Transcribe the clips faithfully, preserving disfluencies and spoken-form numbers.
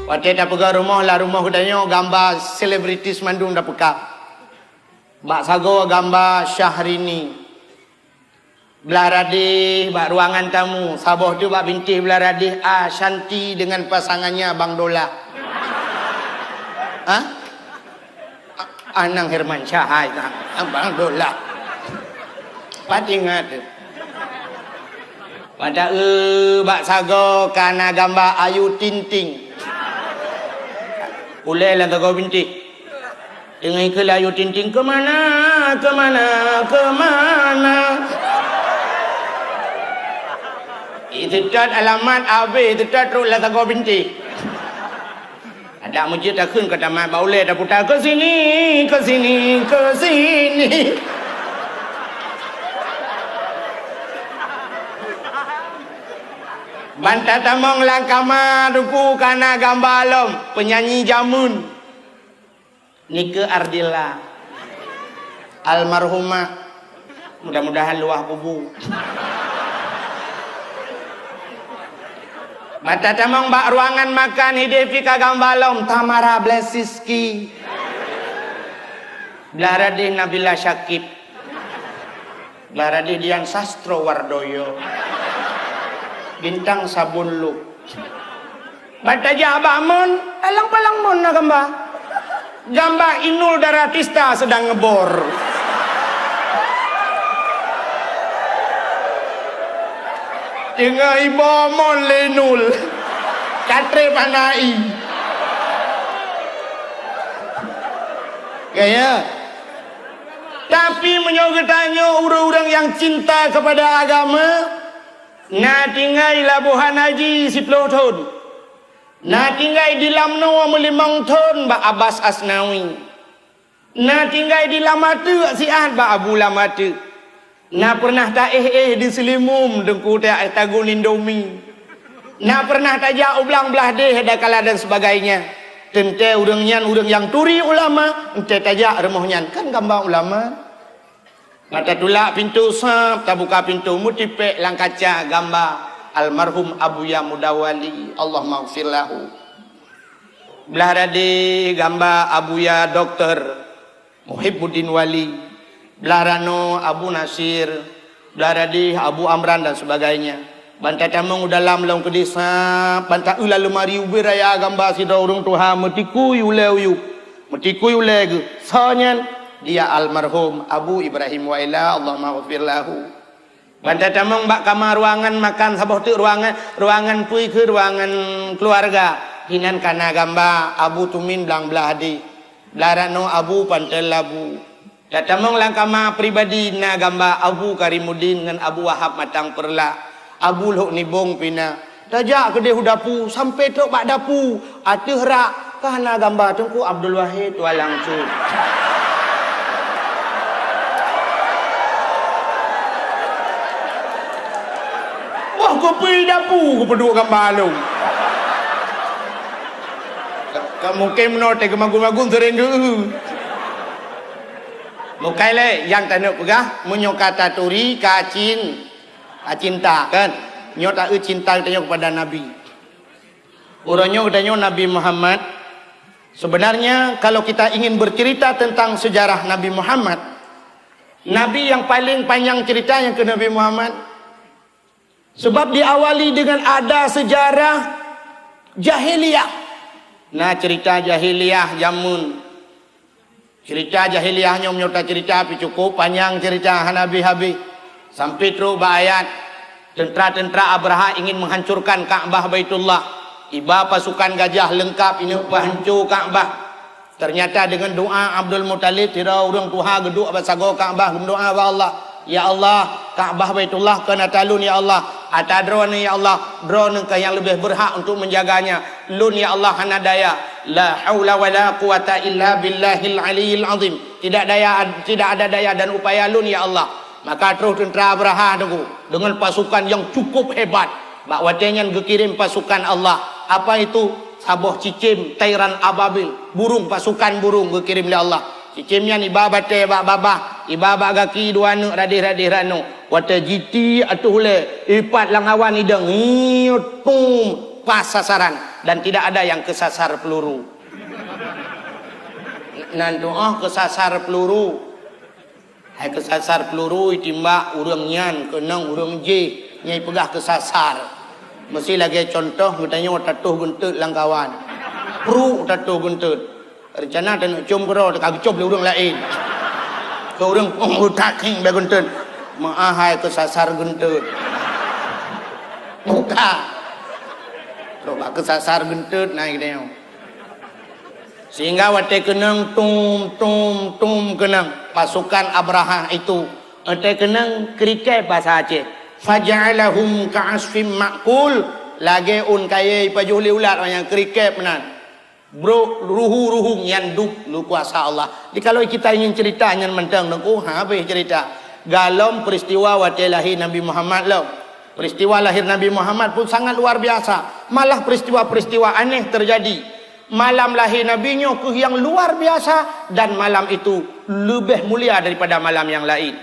Watée tapeugah rumoh, lam rumoh geutanyoe gamba selebritis mandum tapeukab. Bak sagoe gamba Syahrini. Blah radeh bak ruangan tamu, saboh teuk bak bintéh blah radeh Ashanti dengan pasangannya Bang Dola. Hah? Anang Herman Syahai, Bang Dola. Pat ingat tu. Pada e bak sagoe kana gamba Ayu Ting Ting. Ulée lam sagoe bintéh. Teungoh ikheun Ayu Ting Ting, "Kemana, kemana, kemana?" Iteutôt alamat abéh, iteutôt trok lam sagoe bintéh. Adak meujeut takheun ka tamat bak ulée taputa, "Ke sini, ke sini, ke sini." Ban tatamong lam kama Teungku kana gamba lom, penyanyi jameun. Nike Ardilla. Almarhumah. Mudah-mudahan luwah kubu. Ban tatamong bak ruangan makan, ideh pih ka gamba lom Tamara Blesiski. Blah radeh Nabila Syakib. Blah radeh Dian Sastro Wardoyo. Bintang Sabun Lup. Ban tajak bak mon, alang-palang mon na gamba. Gamba Inul Daratista sedang ngebor. Teungoh iboh mon lé Nul. Ka trép hana i. Gaya. Tapi meunyoe geutanyoe ureuëng-ureuëng nyang cinta kepada agama, na tinggai Labuhan Haji siploh thon. Na tinggai di Lamno meulimong thon bak Abbas Asnawi. Na tinggai di Lamateuk siat bak Abu Lamateuk. Na pernah taéh-éh di Seulimum Teungku ta-, tagun Indomie. Na pernah tajak u Blang Blahdeh, Dakala dan sebagainya. Teuntée ureuëng nyan ureuëng nyang turi ulama, entée tajak rumoh nyan kan gamba ulama. Mata tulak pintoe sab, tabuka pintoe, meutipék lam kaca gamba almarhum Abuya Mudawali, Allahummaghfir lahu. Blah radeh gamba Abuya Doktor Muhibbuddin Wali, blah rano Abu Nasir, blah radeh Abu Amran dan sebagainya. Ban tatamong u dalam lom keudeh sab, ban ta-eu lam leumari ubé raya gamba sidroe ureuëng tuha meutikui ulée uyueb, meutikui ulée geuh. Soe nyan? Dia almarhum Abu Ibrahim Waila, Allahummaghfir lahu. Ban tatamong bak kama ruangan makan, saboh teuk ruangan, ruangan peue keuh, ruangan keuluwarga. Hinan kana gamba Abu Tumin Blang Blahdeh, blah rano Abu Pantel Labu. Tatamong lam kama pribadi na gamba Abu Karimuddin ngon Abu Wahab Matang Peurlak, Abu Lhok Nibong pih na. Tajak keudeh u dapu, sampoe trok bak dapu, ateueh rak ka na gamba Teungku Abdul Wahid Tualang Cut. Wah, kupeue dapu, kupeuduek gamba lom. Ka, ka mungken meunoe teuh geumagun-magun seuréng geu. Bukai lé nyang taneuk peugah, meunyoe ka taturi, ka cin-, ka cinta, kan? Nyoe ta-eu cinta geutanyoe kepada Nabi. Uroe nyoe geutanyoe Nabi Muhammad, sebenarnya kalau kita ingin bercerita tentang sejarah Nabi Muhammad, Nabi yang paling panjang ceritanya ke Nabi Muhammad. Sebab diawali dengan ada sejarah jahiliyah. Nah, cerita jahiliyah jameun. Cerita jahiliyah nyoe meunyoe tacerita pih cukup panyang cerita hana habéh-habéh. Sampai trok bak ayat tentara-tentara Abraha ingin menghancurkan Ka'bah Baitullah. Iba pasukan gajah leungkap ineuk peuhanco Ka'bah. Ternyata dengan doa Abdul Muthalib, sidroe ureuëng tuha geuduek bak sagoe Ka'bah geumeudoa bak Allah, "Ya Allah, Ka'bah Baitullah kon ata lôn ya Allah, ata Droeneuh ya Allah, Droeneuh keuh nyang leubeh beurhak untuk menjaganya. Lôn ya Allah hana daya." La haula wala quwata illa billahil aliyil azim. Tidak daya, tidak ada daya dan upaya lôn ya Allah. Maka troh teuntara Abraha teungku deungon pasukan nyang cukup hebat. Bak watée nyan geukirém pasukan Allah. Apa itu? Saboh cicém, tairan ababil, burung, pasukan burung geukirém lé Allah. Cicém nyan iba batée bak babah, iba bak gaki dua neuk radeh-radeh rano. Watée jiti ateueh ulée, ipat lam awan idong, ngiut, pum, pas sasaran. Dan tidak ada yang kesasar peluru. Nan tu'oh kesasar peluru. Hai keusasar peuluru itimbak ureuëng nyan keunong ureuëng jih nyang ipeugah keusasar. Meusi lagée cuntoh geutanyoe tatoh geunteut lam kawan. Pruek tatoh geunteut. Reuncana taneuk com keudroe teuka geucom lé ureuëng laén. Keu ureuëng peuet utak khéng bak geunteut. Meu'ah hai keusasar geunteut. Buka. Trok bak keusasar geunteut na geutanyoe. Sehingga watée keunong tum, tum, tum keunong pasukan Abrahah itu, watée keunong kriket basa Aceh, faja'alahum ka'asfim ma'kul, lagée ôn kayée ipajoh lé ulat nyang kriket meunan. Brok ruhu-ruhu nyan dub lukuasa Allah. Jadi kalau kita ingin cerita nyan mantong nungku, ha, habéh cerita. Galom peristiwa watée lahé Nabi Muhammad lom. Peristiwa lahir Nabi Muhammad pun sangat luar biasa. Malah peristiwa-peristiwa aneh terjadi. Malam lahé Nabi nyoe keuh nyang luar biasa dan malam itu leubeh mulia daripada malam nyang laén.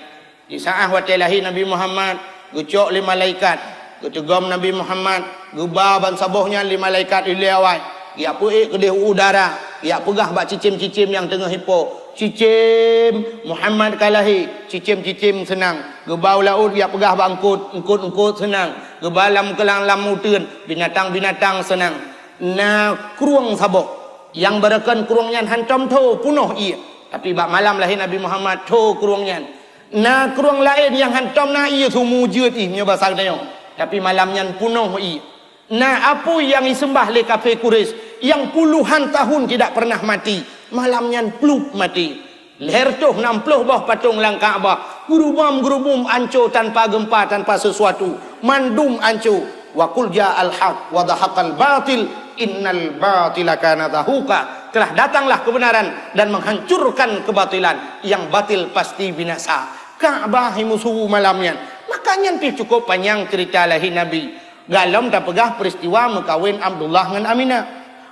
Di saat watée lahé Nabi Muhammad, geucok lé malaikat, geuteugom Nabi Muhammad, geuba bansaboh nyan lé malaikat ilée awai, geujak peuék keudeh u udara, geujak peugah bak cicém-cicém nyang teungoh ipo, "Cicém, Muhammad ka lahé." Cicém-cicém seunang. Geuba u laôt geujak peugah bak eungkôt, eungkôt-eungkôt seunang. Geuba lam keulang lam uteuen, binatang-binatang seunang. Na krueng saboh. Nyang beureukan krueng nyan hantom tho peunoh ié. Tapi bak malam lahé Nabi Muhammad tho krueng nyan. Na krueng laén nyang hantom na ié su mujeuet ih meunyoe basa geutanyoe. Tapi malam nyan peunoh ié. Na apui nyang iseumbah lé kafé Quraisy nyang puluhan tahun tidak pernah mati. Malam nyan plup mati. Lhèe reutôh nam ploh boh patong lam Ka'bah, geurubom-geurubum anco tanpa geumpa, tanpa sesuatu, mandum anco. Wa qul ja'al haq wa zahaqal batil, innal batila kana zahuqa. Telah datanglah kebenaran dan menghancurkan kebatilan, yang batil pasti binasa. Ka'bah imusu malam nyan. Maka nyan pih cukup panyang cerita lahé Nabi. Galom tapeugah peristiwa meukawen Abdullah ngon Aminah.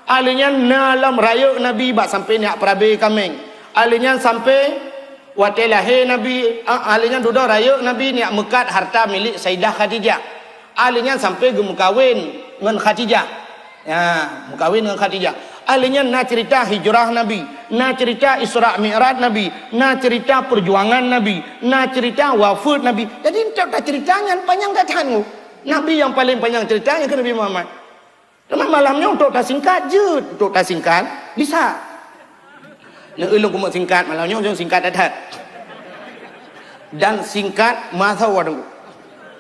Alheuh nyan na lom rayeuk Nabi bak sampoe neujak peurabe kaméng. Alheuh nyan sampoe watée lahé Nabi, ah, alheuh nyan dudoe rayeuk Nabi neujak meukat harta milék Saidah Khadijah. Alheuh nyan sampoe geumeukawen ngon Khadijah. Ya, meukawen ngon Khadijah. Alheuh nyan na cerita hijrah Nabi, na cerita Isra Mi'raj Nabi, na cerita perjuangan Nabi, na cerita wafeuet Nabi. Jadi, enteuk tacerita nyan panyang that-that. Nabi nyang paleng panyang cerita nyang keu Nabi Muhammad. Teuma malam nyoe untuk tasingkat jeuet, untuk tasingkat bisa. Neu ulôn keumeuk singkat malam nyoe, ulôn singkat that-that. Dan singkat masa waduh.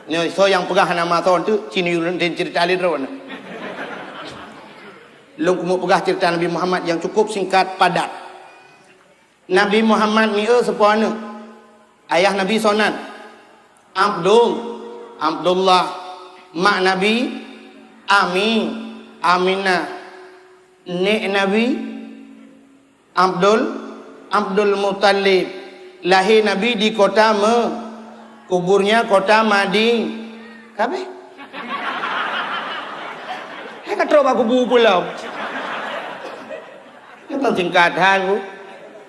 Nyoe soe nyang peugah hana masa tu, cini ulôn cerita lé droe. Lôn keumeuk peugah cerita Nabi Muhammad yang cukup singkat padat. Nabi Muhammad mieu seupôt aneuk. Ayah Nabi soe nan? Abdul, Abdullah. Mak Nabi, Ami, Aminah. Nek Nabi, Abdul, Abdul Muttalib. Lahé Nabi di kota Me, kuburnya kota Mading. Kabeh. Hai ka trok bak kubu pulo. Nyoe kan singkat that, Bu.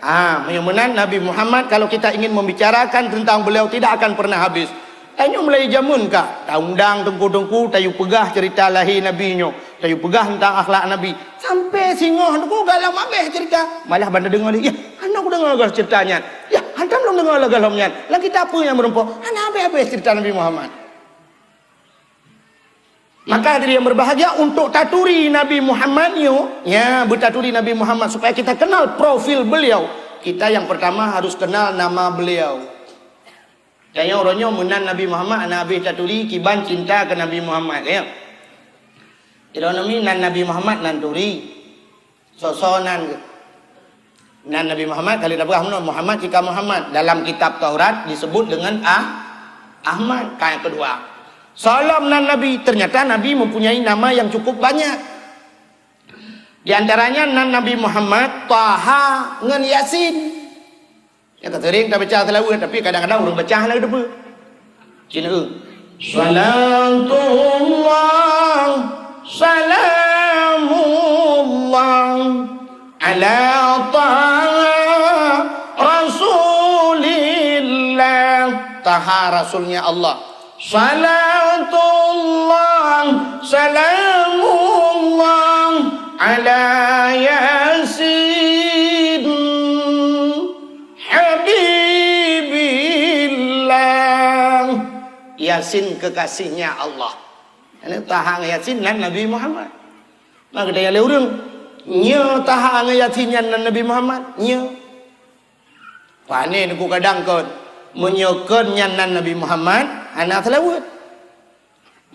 Ha, meunyoe meunan Nabi Muhammad, kalau kita ingin membicarakan tentang beliau, tidak akan pernah habis. Tanyoe mulai jameun ka, taundang teungku-teungku, tayue peugah cerita lahé Nabi nyoe, tayue peugah tentang akhlak Nabi. Sampai singoh teungku galom habéh cerita. Malah banda deungoe lé, "Yah, hana kudeungoe goh cerita nyan. Yah, hantom lôn deungoe lé gohlom nyan. Lam kitab peue nyang meurumpok?" Hana habéh-habéh cerita Nabi Muhammad. Maka hadirin yang berbahagia, untuk taturi Nabi Muhammad nyoe, ya, beutaturi Nabi Muhammad supaya kita kenal profil beliau, kita yang pertama harus kenal nama beliau. Tanyoe uroe nyoe meunan Nabi Muhammad hana habéh taturi kiban cinta keu Nabi Muhammad, ya. Droeneuh mi nan Nabi Muhammad nan turi. Soe-soe nan geuh. Nan Nabi Muhammad, ka lheueh tapeugah meunan, Muhammad cit ka Muhammad. Dalam kitab Taurat disebut dengan Ah-, Ahmad. Ka nyang keudua. Soe lom nan Nabi, ternyata Nabi mempunyai nama yang cukup banyak. Di antaranya nan Nabi Muhammad, Taha, ngon Yasin. Nyang ka sering tabaca seulaweuet, tapi kadang-kadang ureuëng baca hana geuteupeue. Cina eu. Salatullah, salamullah, ala Taha Rasulillah. Taha Rasulnya Allah. Salatullah, salamullah, Ala Yasin habibillah. Yasin kekasihnya Allah. Ini Taha ngon Yasin nan Nabi Muhammad. Maka geutanyong lé ureuëng, "Nyoe Taha ngon Yasin nyan nan Nabi Muhammad?" "Nyoe." Pane Teungku kadang kon, meunyoe kon nyan nan Nabi Muhammad, hana seulaweuet.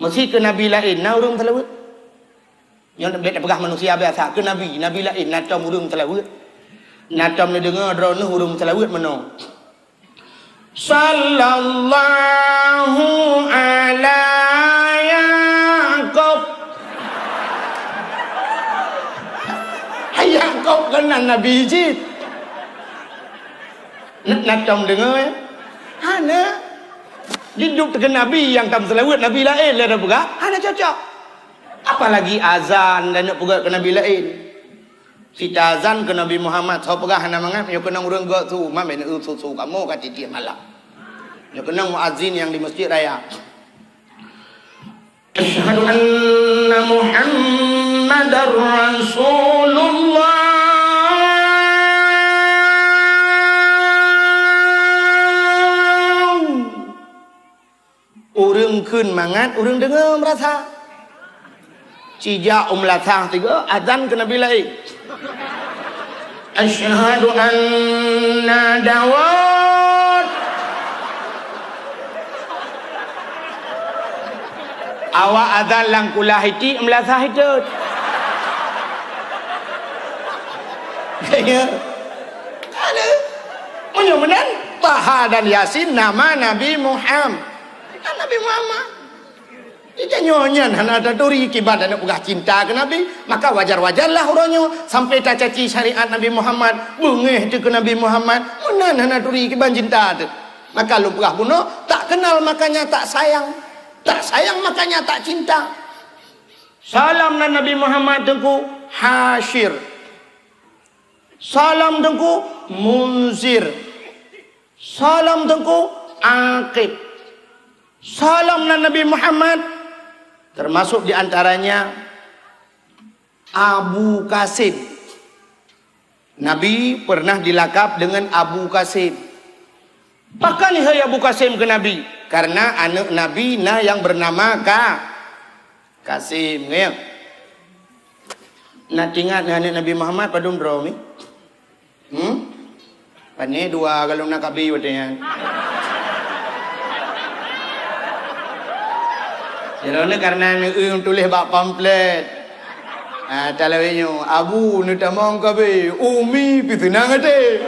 Meusi keu nabi laén na ureuëng seulaweuet. Nyoe bèk tapeugah manusia biasa, keu nabi, nabi laén na tom ureuëng seulaweuet. Na tom neudeungoe droeneuh ureuëng seulaweuet meunoe. Sallallahu ala Yaqub. Yaqub kan nan nabi cit. Na, na tom deungoe, ya? Hana. Di duek teuka nabi nyang tam seulaweuet nabi laén lé tapeugah, hana cocok. Apalagi azan dan neuk peugah keu nabi laén. Sita azan keu Nabi Muhammad, soe peugah hana mangat, nyoe keunong ureuëng gok su, ma meuneue su-su kamoe ka tiep-tiep malam. Nyoe keunong muazin nyang di Masjid Raya. Asyhadu anna Muhammadar Rasulullah. Ureuëng kheun mangat, ureuëng deungoe meurasa. Cijak u meulasah tiga, azan keu nabi laén. Asyhadu anna Dawud. Awak azan lam kulah itik, meulasah itot. Ya. Ada. Meunyoe meunan, Taha dan Yasin nama Nabi Muhammad. Kan Nabi Muhammad. Jadi nyoe nyan hana taturi kiban aneuk peugah cinta keu Nabi, maka wajar-wajarlah uroe nyoe sampai tacaci syariat Nabi Muhammad, beungéh teuh keu Nabi Muhammad, meunan hana turi kiban cinta teuh. Maka lôn peugah bunoe, tak kenal makanya tak sayang. Tak sayang makanya tak cinta. Salam nan Nabi Muhammad Teungku Hasyir. Salam Teungku Munzir. Salam Teungku Aqib. Salam nan Nabi Muhammad, termasuk di antaranya Abu Qasim. Nabi pernah dilakab dengan Abu Qasim. Pakon hai Abu Qasim keu Nabi? Karena aneuk Nabi na nyang bernama Ka-, Qasim, ya. Na teuingat ngon aneuk Nabi Muhammad padum droe mi? Hmm? Pane dua galom na kabi watée nyan. Jinoe karena neueu tuléh bak pamflet. Ah, talawe nyoe, Abu neutamong kabi, Umi pih seunang até.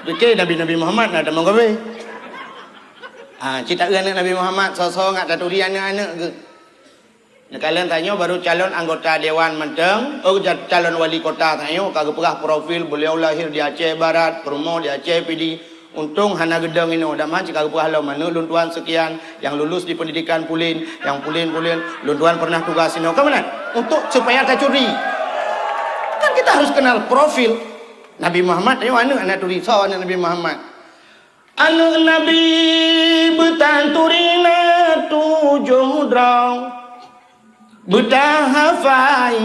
Pike Nabi, Nabi Muhammad na tamong kabi. Ah, cit taeu aneuk Nabi Muhammad, soe-soe ngat taturi aneuk-aneuk geuh. Neukalon tanyoe baru calon anggota dewan mantong, oh, ja-, calon wali kota tanyoe ka geupeugah profil beliau lahir di Aceh Barat, peurumoh di Aceh Pidie. Untông hana geudong inoe, dan meuhan cit ka geupeugah lom aneuk lôn tuan sekian yang lulus di pendidikan pulen, yang pulen-pulen, lôn tuan pernah tugas inoe. Ka meunan? Untuk supaya tacuri. Kan kita harus kenal profil Nabi Muhammad, tanyoe aneuk hana turi soe aneuk Nabi Muhammad. Aneuk Nabi beutaturi na tujoh droe, beutahafai,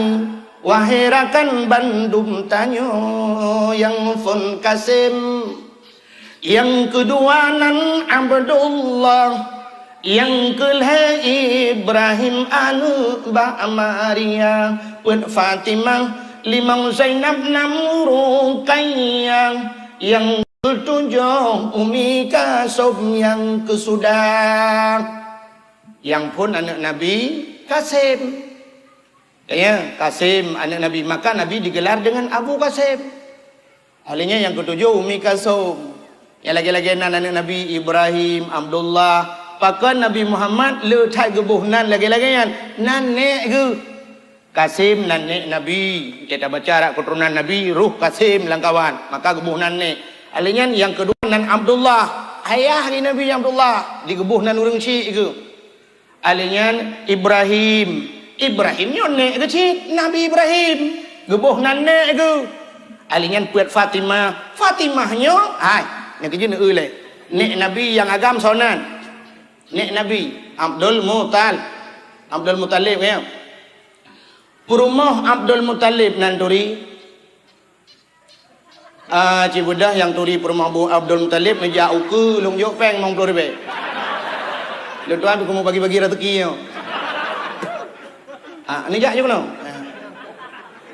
wahé rakan bandum tanyoe, nyang phôn Qasim, nyang keudua nan Abdullah, nyang keulhée Ibrahim aneuk bak Maria, peuet Fatimah, limong Zainab, nam Ruqayyah, nyang keutujôh Umi Kalsum nyang keusudah. Nyang phôn aneuk Nabi Qasim. Ya, Qasim aneuk Nabi, maka Nabi digelar dengan Abu Qasim. Ahlinya nyang keutujôh Umi Kalsum. Nyang lagée-lagée nan aneuk Nabi Ibrahim, Abdullah, pakon Nabi Muhammad le that geuboh nan lagée-lagée nyan, nan nék geuh. Qasim nan nék Nabi, kita baca rak keuturonan Nabi, roh Qasim lam kawan, maka geuboh nan nék. Ahli nyan nyang keudua nan Abdullah, ayah di Nabi Abdullah, digeuboh nan ureuëng syik geuh. Ahli nyan Ibrahim, Ibrahim nyoe nék geuh cit Nabi Ibrahim, geuboh nan nék geuh. Ahli nyan peuet Fatimah, Fatimah nyoe, hai, nyang keujeuet neu-eu lé. Nék Nabi nyang agam soe nan. Nek Nabi, Abdul Mutal-, Abdul Muthalib, ya. Peurumoh Abdul Muthalib nan turi. Ah, ci beudoh nyang turi peurumoh Abu Abdul Muthalib, neujak ukeue lôn jok péng limong ploh ribèe. Lôn tuan keumu bagi-bagi rezeki nyoe. Ah, neujak ju keunoe.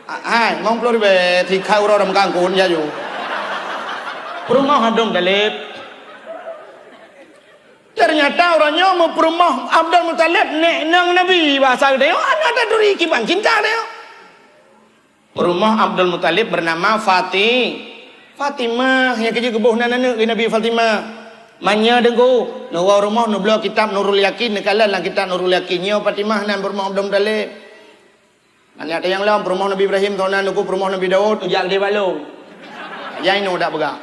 Ah, hai, limong ploh ribèe, sikai uroe lam kangkon jaju. Peurumoh Abdul Muthalib. Ternyata uroe nyoe meupeurumoh Abdul Muthalib nek inong Nabi, bahasa geutanyoe, aneuk taturi kiban cinta geutanyoe. Peurumoh Abdul Muthalib bernama Fati-, Fatimah, nyang keujeuet geuboh nan aneuk geuh Nabi Fatimah. Manyang deungo, neuwoe rumoh neubloe kitab Nurul Yakin, neukalon lam kitab Nurul Yakin, nyoe Fatimah nan peurumoh Abdul Muthalib. Aneuk tayang lom, peurumoh Nabi Ibrahim, toh nan ukeue peurumoh Nabi Daud, ujak geude balong. Nyang inoe dak peugah.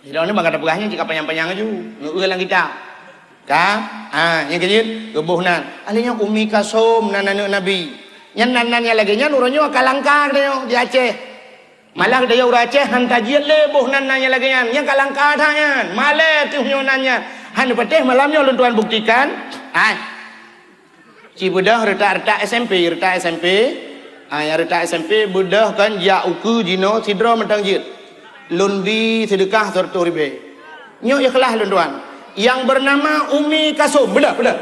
Sidroe ni bak gata peugah nyan cit ka panyang-panyang laju. Neueu lam kitab. Ka? Ha, nyang keujeuet geuboh nan. Ahli nyan Umi Kasum nan aneuk Nabi. Nyan nan-nan nyang lagèe nyan uroe nyoe ka langka geutanyoe di Aceh. Malah geutanyoe ureueng Aceh han tajeuet lé boh nan-nan nyang lagèe nyan. Nyan ka langka that nyan. Malèe teuh nyoe nan nyan. Han patéh malam nyoe lôn tuan buktikan. Hai. Ci beudoh reutak-reutak S M P, reutak S M P, ah, nyang reutak S M P beudoh kon jak ukeue jinoe sidroe mantong jeuet. Lôn bi seudeukah seureutôh ribèe. Nyoe ikhlas lôn tuan. Nyang beunama Umi Kasum. Beudoh, beudoh.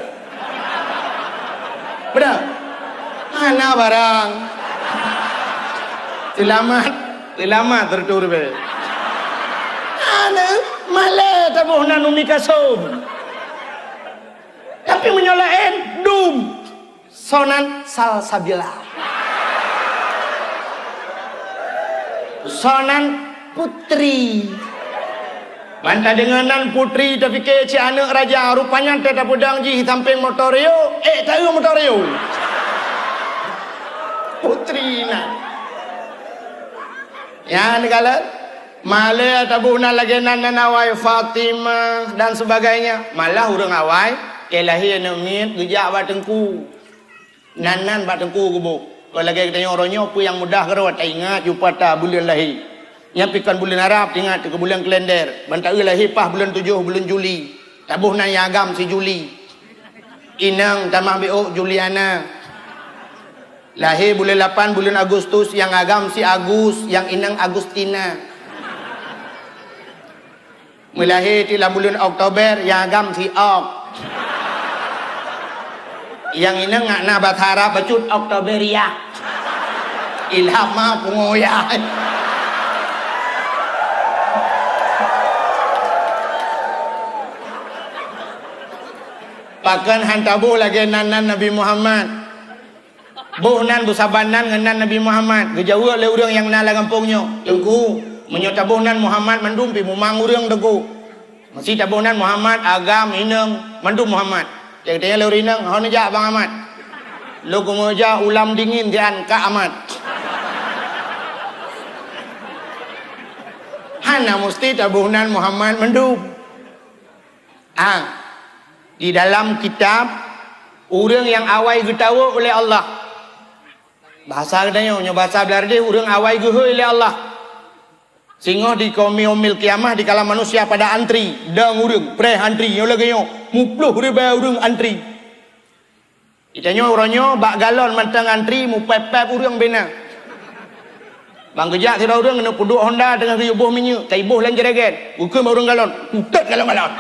Beudoh. Hana barang. Seulamat, seulamat seureutôh ribèe. Hana, malèe taboh nan Umi Kasum. Tapi meunyoe laén, dum. Soe nan Salsabila. Soe nan Putri. Ban tadeungoe nan Putri, tapike cit aneuk raja, rupanya teuh tapeudong jih sampéng motor yo, ék taeu motor yo. Putri nan. Nyan kalon, malèe taboh nan lagèe nan, nan awai Fatimah dan sebagainya. Malah ureueng awai, ék lahé aneuk miet geujak bak teungku. Nan-nan bak teungku geuboh. Kon lagèe geutanyoe uroe nyoe peue nyang mudah keudroe taingat jumpa ta buleuen lahé. Nyan pih kon buleuen Arab, taingat keu buleuen kalender. Ban taeu lahé paih buleuen tujoh, buleuen Juli. Taboh nan nyang agam si Juli. Inong tamah biôk Juliana. Lahé buleuen lapan buleuen Agustus, nyang agam si Agus, nyang inong Agustina. Meulahé ti lam buleuen Oktober, nyang agam si Ok. Nyang inong ngak na basa Arab bacut Oktoberia. Ilham ma pungo ya. Pakon han taboh lagèe nan-nan Nabi Muhammad. Boh nan beusaban nan ngon nan Nabi Muhammad. Geujaweueb lé ureueng nyang na lam gampông nyoe, "Teungku, meunyoe taboh nan Muhammad mandum pih mumang ureueng, Teungku. Meuseuti taboh nan Muhammad, agam, inong, mandum Muhammad." Geutanyong lé ureueng inong, "Ho neujak Bang Ahmad?" "Lôn keumeujak ulam dingin sian Kak Ahmad." Hana meuseuti taboh nan Muhammad mandum. Ah, di dalam kitab, ureueng nyang awai geutawök lé Allah. Bahasa geutanyoe, nyoe bahasa Beularédeh, ureueng awai geuhôi lé Allah. Singoh di Yaumil Qiyamah, dikala manusia pada antri, dong ureueng, preh antri, nyoe lagèe nyoe, muploh ribèe ureueng antri. Geutanyoe uroe nyoe bak galon mantong antri mupèp-pèp ureueng bina. Ban geujak sidroe ureueng keuneuk peuduek honda teungoh geuyue boh minyeuk, ka iboh lam jerigen. Geukheun bak ureueng galon, "Utet galon-galon."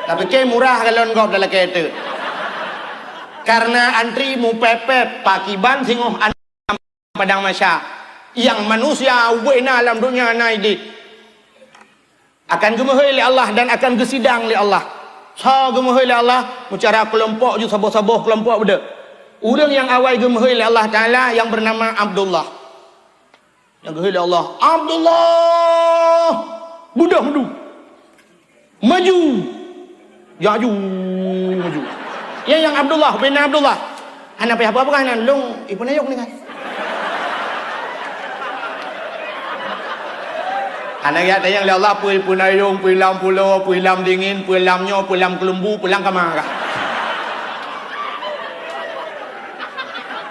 Tapike murah galon gob talakèe teuk. Karena antri mupèp-pèp, pakiban singoh an- Padang Mahsyar, nyang manusia ubé na lam donya na idéh, akan geumeuhôi lé Allah dan akan geusidang lé Allah. Soe geumeuhôi lé Allah? Meucara keulompok ju saboh-saboh keulompok beudôh. Ureueng nyang awai geumeuhôi lé Allah Taala nyang beunama Abdullah. Nyang geuhôi lé Allah, "Abdullah! Beudôh meudu!" Maju! Jaju maju. Ya, nyang Abdullah bin Abdullah. Hana payah peugah-peugah nan, lôn ipeunayong ni kan. Hana geutanyong lé Allah, peue ipeunayong, peue lam pulo, peue lam dingin, peue lam nyoe, peue lam keulumbu, peue lam kama kah.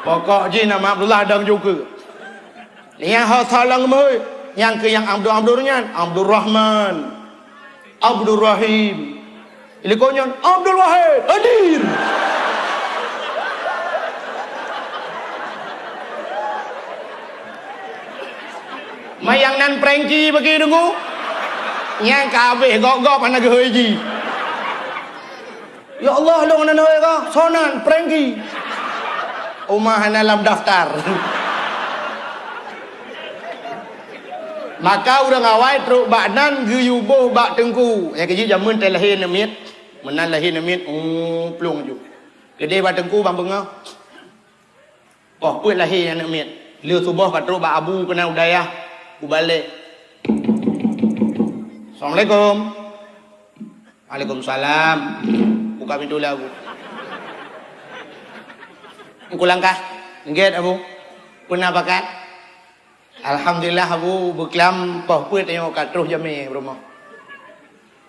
Pokok jih nama Abdullah dong juga. Nyang ho tholong meuhôi, nyang keu nyang Abdul Abdul nyan, Abdul Rahman. Abdurrahim. Ilikot nyan, Abdul Wahid, hadir. Mayang nan Prengki bagi deungoe. Nyang ka habéh gop-gop hana geuhôi ji. Ya Allah, lôn hana neuhôi ka. Sonan, Prengki. Uma hana lam daftar. Maka ureuëng awai trok bak nan geuyue boh bak teungku. Nyang keujeuet jameun teu lahé aneuk miet. Meunan lahé aneuk miet, uh, plueng ju. Keudeh bak teungku bang beungoh. Poh peuet lahé aneuk miet. Lheueh suboh ka trok bak abu keunan u dayah, u balée. Assalamualaikum. Waalaikumsalam. Buka pintu lé abu. Engku langkah. Gét abu. Peuna pakat. Alhamdulillah, abu beuklam poh peuet nyoe ka troh jamé rumoh.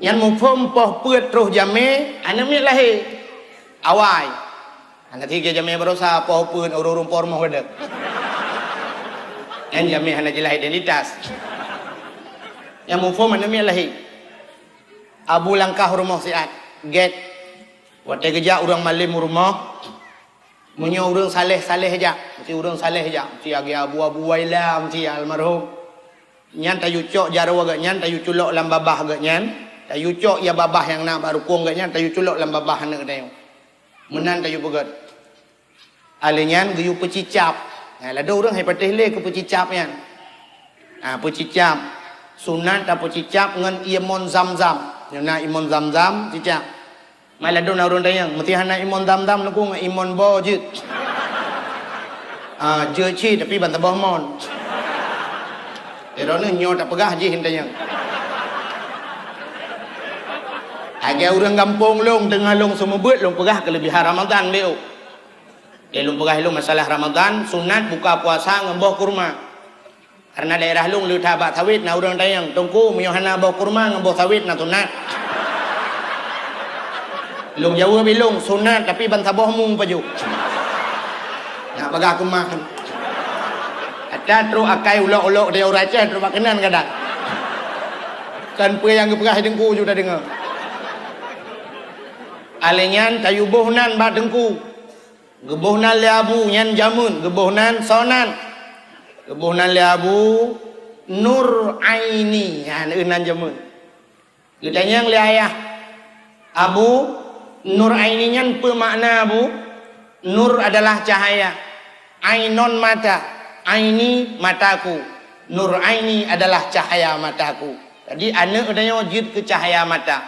Nyan muphom poh peuet troh jamé, aneuk miet lahé. Awai. Hana tiga jamé barosa poh peuet ureuëng-ureuëng po rumoh geude. Nyan jamé hana jeulaih identitas. Nyan muphom aneuk miet lahé. Abu langkah rumoh siat. Gét. Watée geujak ureuëng malém u rumoh, meunyoe ureuëng saléh-saléh jak, meusti ureuëng saléh jak, meusti lagée Abu, Abu Waila, meusti almarhum. Nyan tayue cok jaroe geuh nyan, tayue culok lam babah geuh nyan, tayue cok ya babah nyang na bak rukong geuh nyan, tayue culok lam babah aneuk tanyoe. Meunan tayue peugét. Alé nyan geuyue peucicab. Nah, ladôm ureuëng hai patéh lé keu peucicab nyan. Ah, peucicab. Sunat tapeucicab ngon ié mon zam-zam. Nyoe na ié mon zam-zam, cicab. Mai ladôm na ureuëng tanyong, meusti hana ié mon zam-zam, Teungku, ngon ié mon bo jeuet. Ah, jeuet cit, tapi ban saboh mon. Droeneuh nyoe tapeugah jih tanyong. Lagée ureuëng gampông lôn, teungoh lôn seumeubeuet, lôn peugah keuleubihan Ramadhan, beu. Lé lôn peugah ilôn masalah Ramadhan, sunat buka puasa ngon boh kurma. Karena daerah lôn le that bak sawét, na ureuëng tanyong, "Teungku, meunyoe hana boh kurma ngon boh sawét na sunat?" Lôn jaweueb ilôn, "Sunat, tapi ban saboh mu pajoh." Nak bagah keumah. Ata trok akai ulok-ulok di ureuëng Aceh trok bak keunan kadang. Kan peue nyang geupeugah Teungku ju tadeungoe. Alé nyan tayue boh nan bak Teungku. Geuboh nan lé Abu nyan jameun, geuboh nan soe nan? Geuboh nan lé Abu Nur Aini, nyan nan jameun. Geutanyong lé ayah, "Abu, Nur Aini nyan peue makna, Abu?" Nur adalah cahaya, ainon mata, aini mataku. Nur Aini adalah cahaya mataku. Jadi aneuk tanyoe jeuet keu cahaya mata.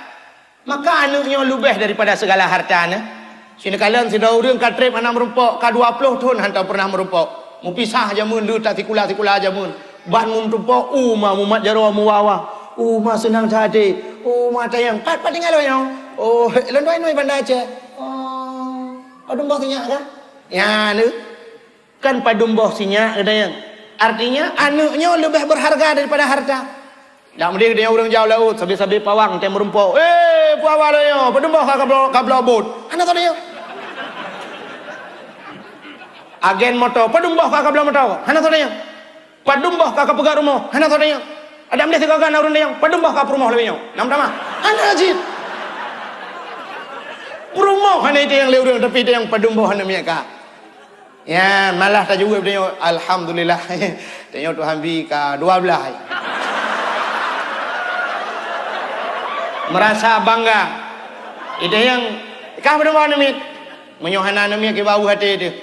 Maka aneuk nyoe leubeh daripada segala harta nyoe. Sineukalon sidroe ureuëng ka treb hana meurumpok, ka dua ploh thon hantom peureunah meurumpok. Meupisah jameun le tasikula-sikula jameun. Ban meutumpok, uma mumat jaroe muwa-wa. Uma seunang that até. Uma tanyong, "Pat, pat tinggai lôn nyoe?" "Oh, lôn dua inong Banda Aceh." "Oh, padum boh sinyak kah?" Nyan. Kan padum boh sinyak, geutanyoe. Artinya, aneuk nyoe leubeh berharga daripada harta. Dak meudeh geutanyoe ureuëng jaoe laôt, sabe-sabe pawang tém meurumpok. "Eh, peue haba lôn nyoe? Padum boh ka kabloe, kabloe bot?" Hana soe tanyong. Agen moto, "Padum boh ka kabloe moto?" Hana soe tanyong. "Padum boh ka kapeugah rumoh?" Hana soe tanyong. Dak meudeh sigoe na ureuëng tanyong, "Padum boh ka peurumoh lagée nyoe?" Nam tamah. Hana cit. Peurumoh hana itanyong lé ureuëng, tapi itanyong padum boh aneuk miet ka. Ya, malah tajaweueb tanyoe, "Alhamdulillah." Tanyoe Tuhan bi ka dua belas. Merasa bangga. Itanyong, "Kah padum boh aneuk miet?" Meunyoe hana aneuk miet, keu baweuh até teuh.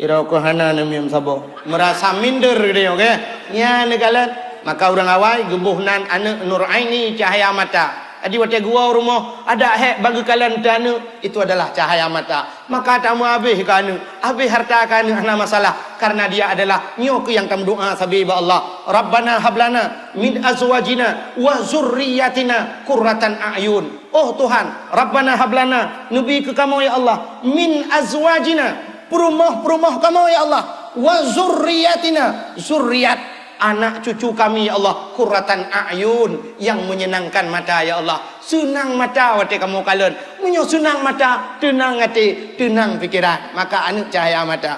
Irok hana aneuk miet saboh. Merasa minder geutanyoe, oke? Nyan neukalon. Maka ureuëng awai geuboh nan aneuk Nur Aini cahaya mata. Jadi watée geuwoe rumoh, adak hék bak geukalon teuh aneuk, itu adalah cahaya mata. Maka tameuhabéh keu aneuk, habéh harta keu aneuk hana masalah, karena dia adalah nyoe keuh nyang tameudoa sabe bak Allah, "Rabbana hablana min azwajina wa zurriyatina qurratan a'yun." Oh Tuhan, Rabbana hablana, neubi keu kamoe ya Allah, min azwajina, peurumoh-peurumoh kamoe ya Allah, wa zurriyatina, zurriat anak cucu kami ya Allah, qurratan a'yun, yang menyenangkan mata ya Allah. Seunang mata watée kamoe kalon. Meunyoe seunang mata, teunang até, teunang pikeran. Maka aneuk cahaya mata.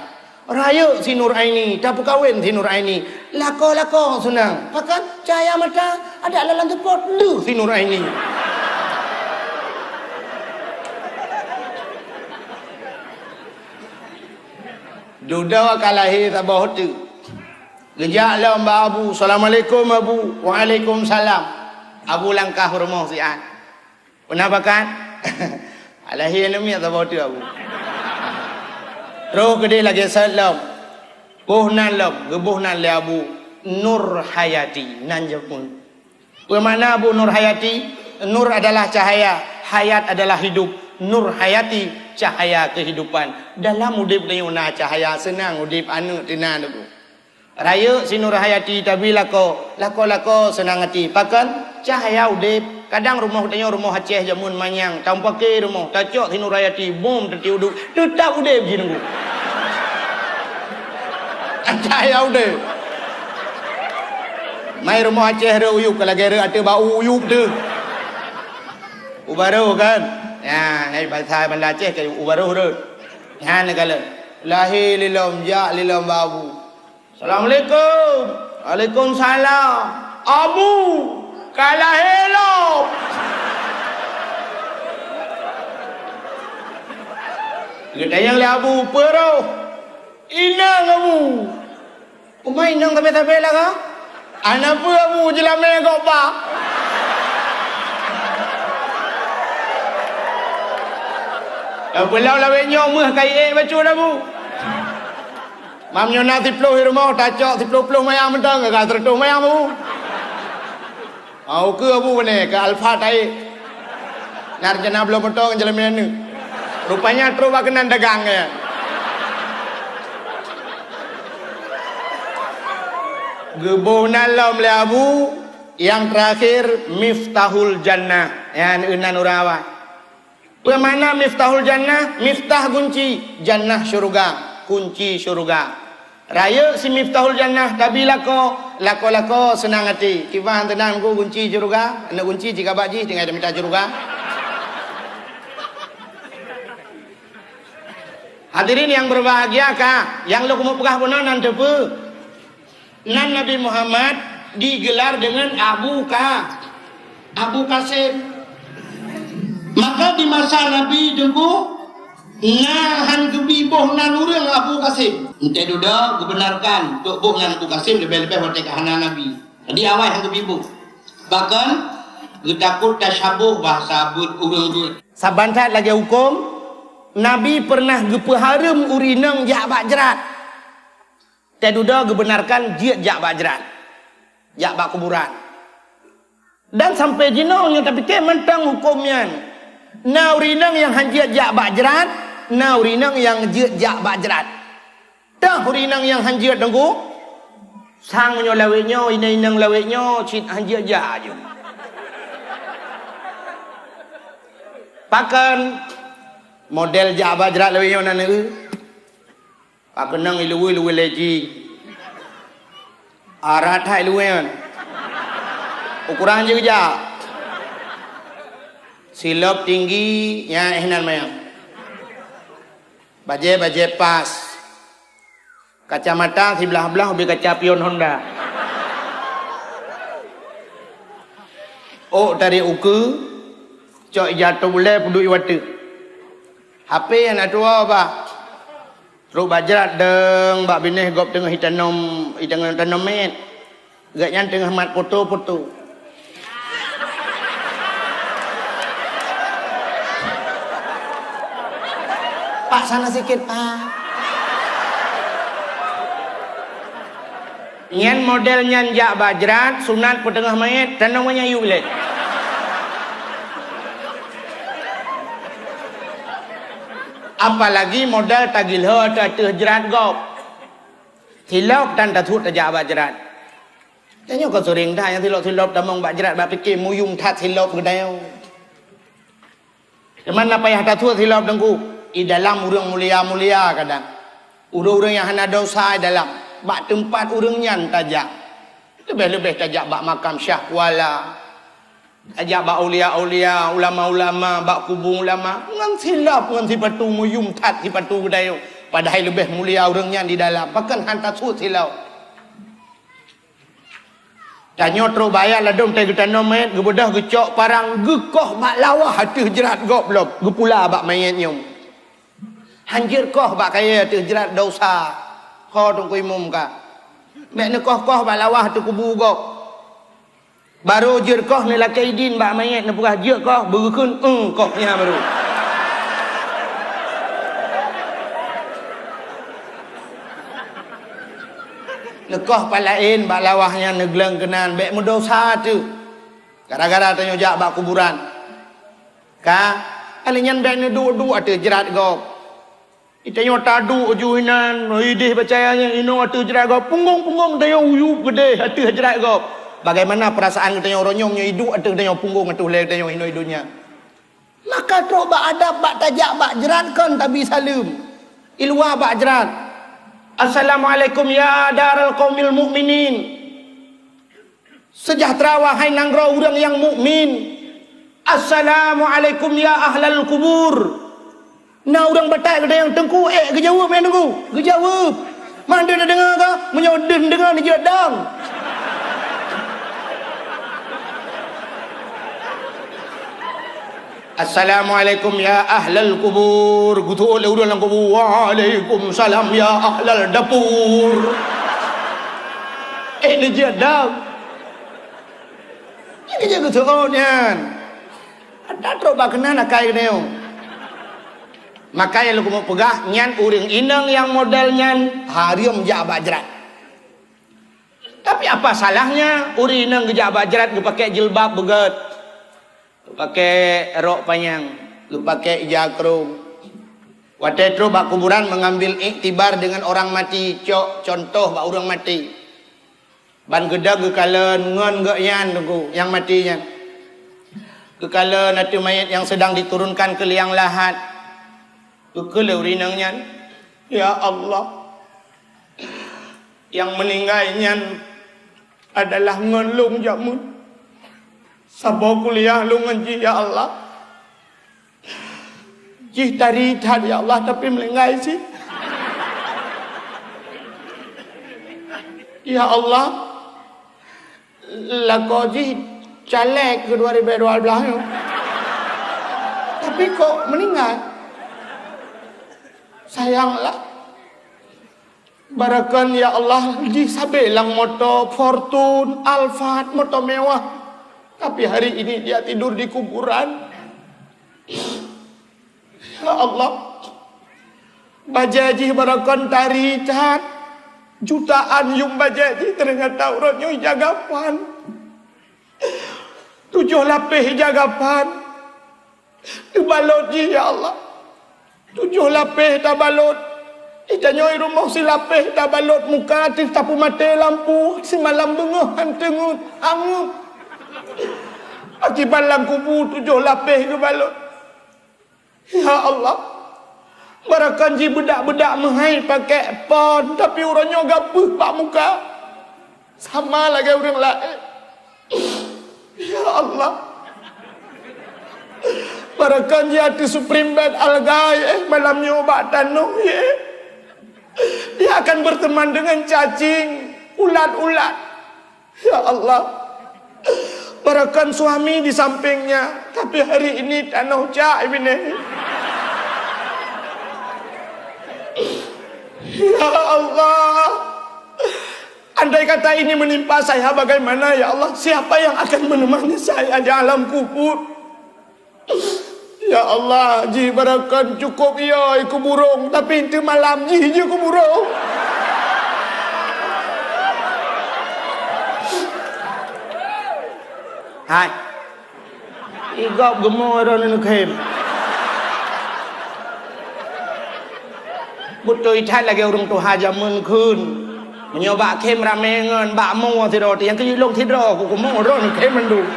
Rayeuk si Nur Aini, tapeukawen si Nur Aini. Lakoe-lakoe seunang. Pakon? Cahya mata, adak lam teupot lheueh si Nur Aini. Dudoe ka lahé saboh teuk. Geujak lom bak Abu, "Assalamualaikum, Abu." "Waalaikumsalam." Abu langkah u rumoh siat. "Peue na pakat?" "Alahé aneuk miet saboh teuk, Abu." Troh keudeh lagèe sot lom. Boh nan lom, geuboh nan lé Abu Nur Hayati, nan jameun. Peue makna Abu Nur Hayati? Nur adalah cahaya, hayat adalah hidup. Nur Hayati, cahaya kehidupan. Dalam udép tanyoe na cahaya, seunang udép aneuk teunan, Teungku. Rayeuk si Nur Hayati tabi lakoe, lakoe-lakoe seunang até. Pakon? Cahaya udép. Kadang rumoh tanyoe rumoh Aceh jameun manyang, tameupaké rumoh, tacok si Nur Hayati, bom teuti udép, teutap udép jih, Teungku. Cahaya udép. Mai rumoh Aceh rhot u yup, ka lagèe rhot ateueh bak u yup teuh. U barô kan? Ya, hai basa banda Aceh ka u barô rhot. Nyan kalon. Lahé lé lom, jak lé lom bak Abu. "Assalamualaikum." "Waalaikumsalam." "Abu, ka lahé lom." Geutanyong lé Abu, "Peue roh?" "Inong, Abu." "Uma inong sabe-sabe lagoe?" "Hana peue, Abu, jeulamé gob ba." Peulom lawét nyoe meuh ka iék bacut, Abu. Mam nyoe na siploh di rumoh, tacok siploh-ploh mayang mantong, ka seureutôh mayang, Abu. Mau keu Abu bane, keu Alfa taék. Na rencana bloe moto ngon jalan meunan. Rupanya trok bak keunan dagang, ya. Geuboh nan lom lé Abu, nyang teurakhir Miftahul Jannah, nyan inan ureueng awai. Peue makna Miftahul Jannah? Miftah gunci, Jannah syeuruga, kunci syeuruga. Rayeuk si Miftahul Jannah tabi lakoe, lakoe-lakoe seunang até. Kiban teunang ku gunci syeuruga, aneuk gunci cit ka bak jih tinggai tamita syeuruga. Hadirin yang berbahagia ka, nyang lôn keuneuk peugah bunoe nan teupeu. Nan Nabi Muhammad digelar dengan Abu Ka-, Abu Kasim. Maka di masa Nabi Teungku, na han geubi boh nan ureueng Abu Kasim. Enteuk dudoe geubenarkan, trok boh nan Abu Kasim leubeh-leubeh watèe ka hana Nabi. Jadi awai han geubi boh. Bahkan geutakot tasyaboh bahasa beuet ureueng beuet. Saban that lagèe hukôm, Nabi peureunah geupeuhareuem ureueng inong jak bak jrat. Teududoe geubenarkan jeuet jak bak jrat, jak bak kuburan. Dan sampai jinoe nyang tapike mantong hukôm nyan. Na ureueng inong nyang han jeuet jak bak jrat, na ureueng inong nyang jeuet jak bak jrat. Toh ureueng inong nyang han jeuet Teungku? Sang meunyoe lawét nyoe, inong-inong lawét nyoe cit han jeuet jak aju. Pakon model jak bak jrat lawét nyoe na neu? Ka keunong iluwi-luwi lé jih. Arat that iluwi nyan. Ukuran jih geujak. Silop tinggi, nyan eh nan manyang. Bajèe-bajèe pas. Kacamata siblah-blah ubé kaca pion Honda. Ôk tarék ukeue, cok ija top ulèe peuduek i wateuk. H P aneuk tuha bah. Trok bak jrat deueng bak binéh gob teungoh itanom, itanom tanom mét. Gobnyan teungoh mat poto-poto. Pak, sana sikit, Pak. Nyan model nyan jak bak jrat, sunat peuteungoh manyét, tanom ngon nyan yue lé. Apalagi model tagilho ateueh jrat gob. Silop tan tasuet tajak bak jrat. Tanyoe ka seuring that nyang silop-silop tamong bak jrat bak pike muyum that silop geutanyoe. Teuma na payah tasuet silop Teungku, i dalam ureueng mulia-mulia kadang. Ureueng-ureueng nyang hana desya i dalam, bak teumpat ureueng nyan tajak. Leubeh-leubeh tajak bak makam Syah Kuala. Tajak bak aulia-aulia, ulama-ulama, bak kubu ulama, ngon silop, ngon sipatu muyum that sipatu geutanyoe. Padahai leubeh mulia ureuëng nyan di dalam, pakon hana tasuet silop. Tanyoe trok bak ayat ladôm teuh geutanom manyét, geubeudôh geucok parang, geukoh bak lawah ateueh jrat gob lom, geupula bak manyét nyoe. Hanjeuet koh bak kayée ateueh jrat dosa. Ho Teungku Imum ka. Bék neukoh-koh bak lawah ateueh kubu gob. Barô jeuet koh neulakée idin bak manyét, neupeugah jeuet koh, beugeukeun, "Eung," koh nyan barô. Neukoh pat laén bak lawah nyan neugleueng keunan, bék meudosa teuh. Gara-gara tanyoe jak bak kuburan. Ka, alèh nyan bék neuduek-duek ateueh jrat gob. Tanyoe taduek ju inan, ideh bacaya nyan inoe ateueh jrat gob, punggong-punggong tanyoe uyueb keudeh ateueh jrat gob. Bagaimana perasaan geutanyoe uroe nyoe meunyoe iduek ateueh tanyoe punggong ateueh ulée tanyoe inoe di donya? Maka trok bak adab, bak tajak bak jrat kon tabi saleuem. Iluwa bak jrat. "Assalamualaikum ya daral qaumil mukminin." Sejahtera, wahai nanggroe ureuëng nyang mukmin. "Assalamualaikum ya ahlal kubur." Na ureuëng batat geutanyoe, "Teungku, ék geujaweueb, ék Teungku?" Geujaweueb. "Man deuh neudeungoe ka?" "Meunyoe deuh neudeungoe, neujeuet dong." "Assalamualaikum ya ahlal kubur." Geuseuôt lé ureuëng lam kubu, "Waalaikumsalam ya ahlal dapur." Ék neujeuet dong. Nyan geujak geuseuôt nyan. Ata trok bak keunan akai geutanyoe. Maka nyang lôn keumeung peugah, nyan ureuëng inong nyang model nyan hareuem jak bak jrat. Tapi apa salahnya ureuëng inong geujak bak jrat geupakée jilbab beugét, geupakée rok panyang, geupakée ija krông. Watée trok bak kuburan mengambil iktibar dengan orang mati, cok contoh bak ureuëng mati. Ban geudong geukalon ngon gobnyan, Teungku, nyang maté nyan. Geukalon ateueh manyét nyang seudang diturunkan keu liang lahat. Geukheun lé ureuëng inong nyan, "Ya Allah, nyang meuninggai nyan adalah ngon lôn jameun. Saboh kuliah lôn ngon jih, ya Allah. Jih tari that, ya Allah, tapi meuninggai cit. Ya Allah, lakoe jih caleg keu dua ribu dua belas nyoe. Tapi kok meuninggai? Sayang lah." Baroekon, ya Allah, jih sabé lam moto Fortuner, Alphard, moto mewah. Tapi hari ini dia tidur di kuburan. Ya Allah, bajée jih baroekon tari that, jutaan yuem bajée jih, ternyata uroe nyoe ija gapan. Tujoh lapéh ija gapan. Teubalot jih, ya Allah. Tujoh lapéh tabalot. Di tanyoe rumoh silapéh tabalot muka, teuh tapeumaté lampu, simalam beungoh han teungeut, hangueb. Akibat lam kubu tujoh lapéh geubalot. Ya Allah, baroekon jih beudak-beudak meuhai pakék pon, tapi uroe nyoe gabeuh bak muka. Sama lagée ureuëng laén. Ya Allah. Baroekon jih ateueh spring bed alga, ya, malam nyoe bak tanoh, ya. Dia akan berteman dengan cacing, ulat-ulat. Ya Allah. Baroekon suami di sampingnya, tapi hari ini tanoh cak, Ibni. Ya Allah. Andai kata ini menimpa saya, bagaimana, ya Allah? Siapa yang akan menemani saya di alam kubur? Ya Allah, jih baroekon cukup yo keu burong, tapi teumalam jih jeuet keu burong. Hai. Igop geumo droeneuh khem. Beutôi that lagée ureuëng tuha jameun kheun. Meunyoe bak khem ramé ngon bak mo sidroe, nyang keu lôn sidroe ku keumo droeneuh khem mandum.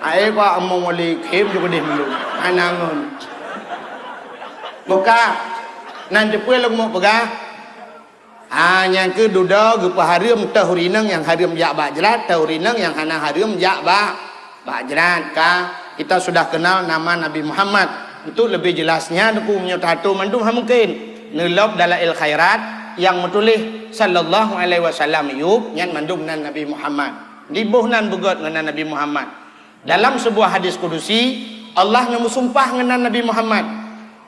Ai bak mo wali khem ju keudeh mandum. Hana ngon. Buka. Nan teupeue lôn mo peugah. Ah, nyang keu dudoe geupeuhareuem teuh ureuëng inong nyang hareuem jak bak jrat, teuh ureuëng inong nyang hana hareuem jak bak, bak jrat. Ka, kita sudah kenal nama Nabi Muhammad. Untuk lebih jelasnya, Teungku, meunyoe tato mandum hana mungkin. Neulôb Dalail Khairat nyang meutuléh sallallahu alaihi wasallam yub, nyan mandum nan Nabi Muhammad. Diboh nan beugöt ngon nan Nabi Muhammad. Dalam sebuah hadis kudusi, Allah neumeusumpah ngon nan Nabi Muhammad,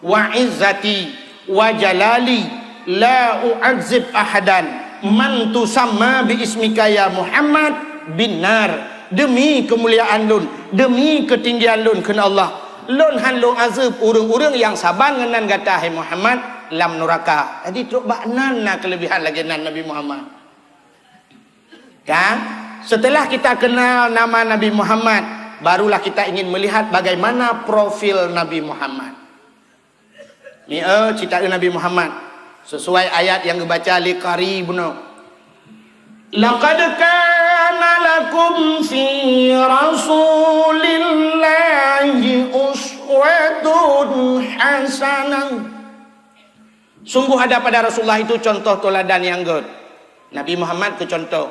"Wa izzati wa jalali la u'adzib ahadan man tusamma bi ismika ya Muhammad bin nar." Demi keumuliaan lôn, demi keutinggian lôn, kheun Allah, lôn han lôn azeueb ureuëng-ureuëng nyang saban ngon nan gata, hai Muhammad, lam nuraka. Jadi, trok bak nan na keuleubihan lagée nan Nabi Muhammad. Kan? Setelah kita kenal nama Nabi Muhammad, barulah kita ingin melihat bagaimana profil Nabi Muhammad. Mieu citaeu Nabi Muhammad, sesuai ayat nyang geubaca lé qari bunoe. "Laqad kana lakum fi Rasulillahi uswatun hasanah." Sungguh ada pada Rasulullah itu contoh teladan nyang göt. Nabi Muhammad keu contoh.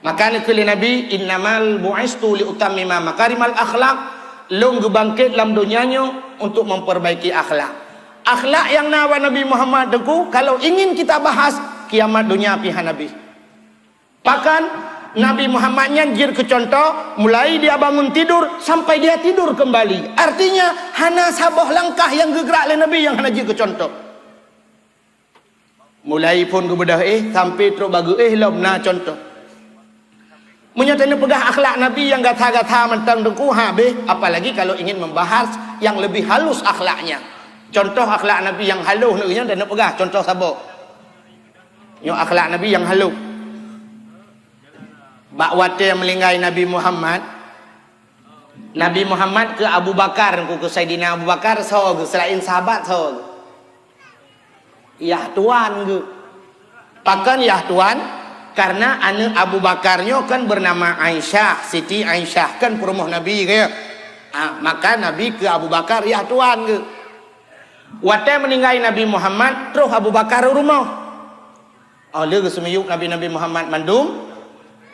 Maka neukheun lé Nabi, "Innamal bu'istu liutammima makarimal akhlak." Lôn geubangket lam donya nyoe untuk memperbaiki akhlak. Akhlak nyang na bak Nabi Muhammad teungku, kalau ingin kita bahas, kiamat donya pih hana bih. Bahkan, Nabi Muhammad nyan jeuet keu contoh, mulai dia bangun tidur sampai dia tidur kembali. Artinya, hana saboh langkah nyang geugrak lé Nabi nyang hana jeuet keu contoh. Mulai phon geubeudôh éh sampai trok bak geuéh lom na contoh. Meunyoe taneuk peugah akhlak Nabi nyang gata-gata mantong teungku habéh, apalagi kalau ingin membahas yang lebih halus akhlaknya. Contoh akhlak Nabi nyang halus nyoe taneuk peugah contoh saboh. Nyoe akhlak Nabi nyang halus. Bak watée meuninggai Nabi Muhammad, Nabi Muhammad keu Abu Bakar, keu Saidina Abu Bakar soe geuh, seulaén sahabat soe geuh? Yah tuan geuh. Pakon yah tuan? Karena aneuk Abu Bakar nyoe kan bernama Aisyah, Siti Aisyah kan peurumoh Nabi geuh. Ah, maka Nabi keu Abu Bakar yah tuan geuh. Watée meuninggai Nabi Muhammad, troh Abu Bakar u rumoh. Oh, lheueh geuseumiyueb Nabi-Nabi Muhammad mandum,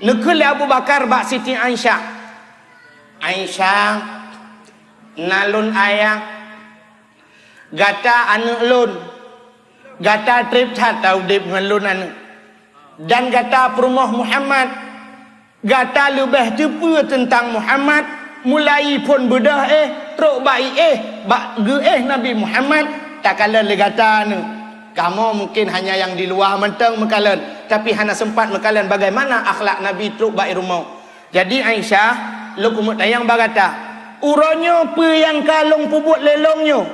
neukheun lé Abu Bakar bak Siti Aisyah, "Aisyah, na lôn ayah, gata aneuk lôn, gata treb that taudeb ngon lôn aneuk, dan gata peurumoh Muhammad. Gata leubeh teupeue teuntang Muhammad, mulai phon beudôh éh, trok bak iéh, bak geuéh Nabi Muhammad, takalon lé gata nyoe. Kamoe mungken hanya nyang di luwa mantong meukalon, tapi hana seumpat meukalon bagaimana akhlak Nabi trok bak i rumoh. Jadi, Aisyah, lôn keumeung tanyong bak gata, uroe nyoe peue nyang ka lôn peubuet lé lôn nyoe,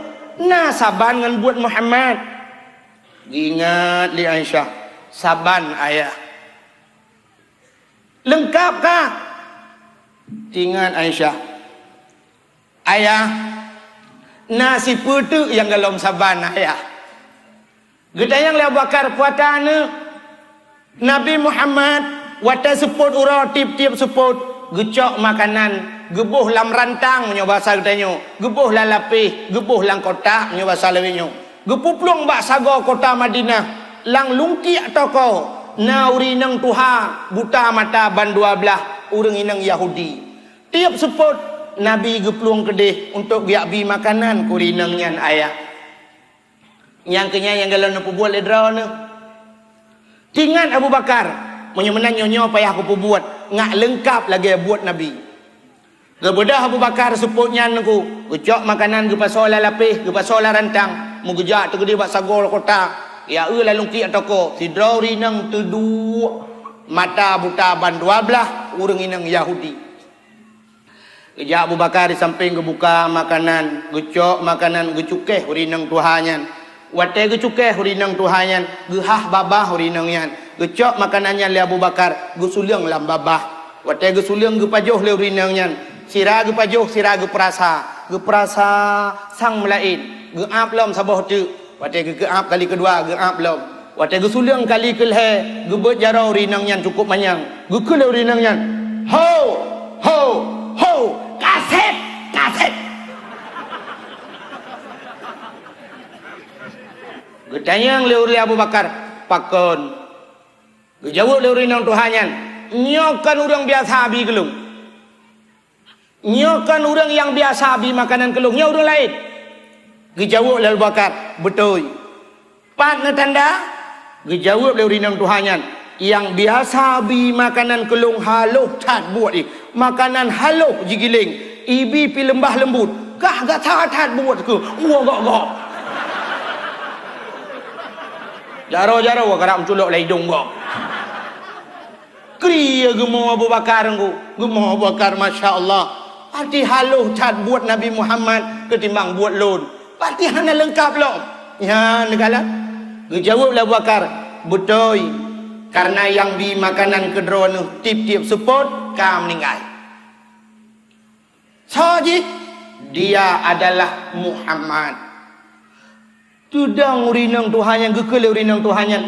na saban ngon buet Muhammad?" Geuingat lé Aisyah, "Saban, Ayah." "Leungkap kah?" Teuingat Aisyah, "Ayah, na sipeue teuk nyang gohlom saban, Ayah." Geutanyong lé Abu Bakar, "Peue ata aneuk?" "Nabi Muhammad, watée seupôt uroe tieb-tieb seupôt, geucok makanan, geuboh lam rantang meunyoe basa geutanyoe, geuboh lam lapéh, geuboh lam kotak meunyoe basa lawét nyoe. Geupeuplueng bak sagoe kota Madinah, lam lungkiek toko, na ureuëng inong tuha, buta mata ban dua blaih, ureuëng inong Yahudi. Tieb seupôt, Nabi geuplueng keudeh untuk geujak bi makanan keu ureuëng inong nyan, Ayah." Nyang keu nyan nyang gohlom neupeubuet lé droeneuh. Teuingat Abu Bakar, "Meunyoe meunan nyoe-nyoe payah kupeubuet, ngat leungkap lagée buet Nabi." Geubeudôh Abu Bakar seupôt nyan nyoe, geucok makanan geupasoe lam lapéh, geupasoe lam rantang, meugeujak teukeudeh bak sagoe kota, ya eu lam lungkiek toko, sidroe ureuëng inong teuduek mata buta ban dua blaih, ureuëng inong Yahudi. Geujak Abu Bakar di sampéng geubuka makanan, geucok makanan, geucukéh ureuëng inong tuha nyan. Watée geucukéh ureuëng inong tuha nyan, geuhah babah ureuëng inong nyan. Geucok makanan nyan lé Abu Bakar, geusuleueng lam babah. Watée geusuleueng geupajoh lé ureuëng inong nyan, sira geupajoh, sira geupeurasa. Geupeurasa sang meulaén, geuab lom saboh teuk. Watée geukeuab kali keudua, geuab lom. Watée geusuleueng kali keulhée, geubeuet jaroe ureuëng inong nyan cukup manyang. Geukheun lé ureuëng inong nyan, "Ho! Ho! Ho! Kaseb! Kaseb!" Geutanyong lé ureuëng Abu Bakar, "Pakon?" Geujaweueb lé ureuëng inong tuha nyan, "Nyoe kon ureuëng biasa bi keu lôn. Nyoe kon ureuëng nyang biasa bi makanan keu lôn, nyoe ureuëng laén." Geujaweueb lé Abu Bakar, "Beutôi. Pat na tanda? Geujaweueb lé ureueng inong tuha nyan, "Nyang biasa bi makanan keu lôn haloh that buet jih, makanan haloh jigiléng, ibi pi leumbah leumbut, kah gata that buet keuh, woe gok-gok." Jaroe-jaroe karab meuculok lam idong gok. Kri geumo Abu Bakar ngku. Geumo Abu Bakar, "Masya Allah, pati haloh that buet Nabi Muhammad keutimbang buet lôn. Pati hana leungkab lom." Nyan neukalon. Geujaweueb lé Abu Bakar, "Beutôi, kareuna nyang bi makanan keu droeneuh tieb-tieb seupôt ka meuninggai." Soe jih? Dia adalah Muhammad. Teudong ureueng inong tuha nyan, geukheun lé ureueng inong tuha nyan,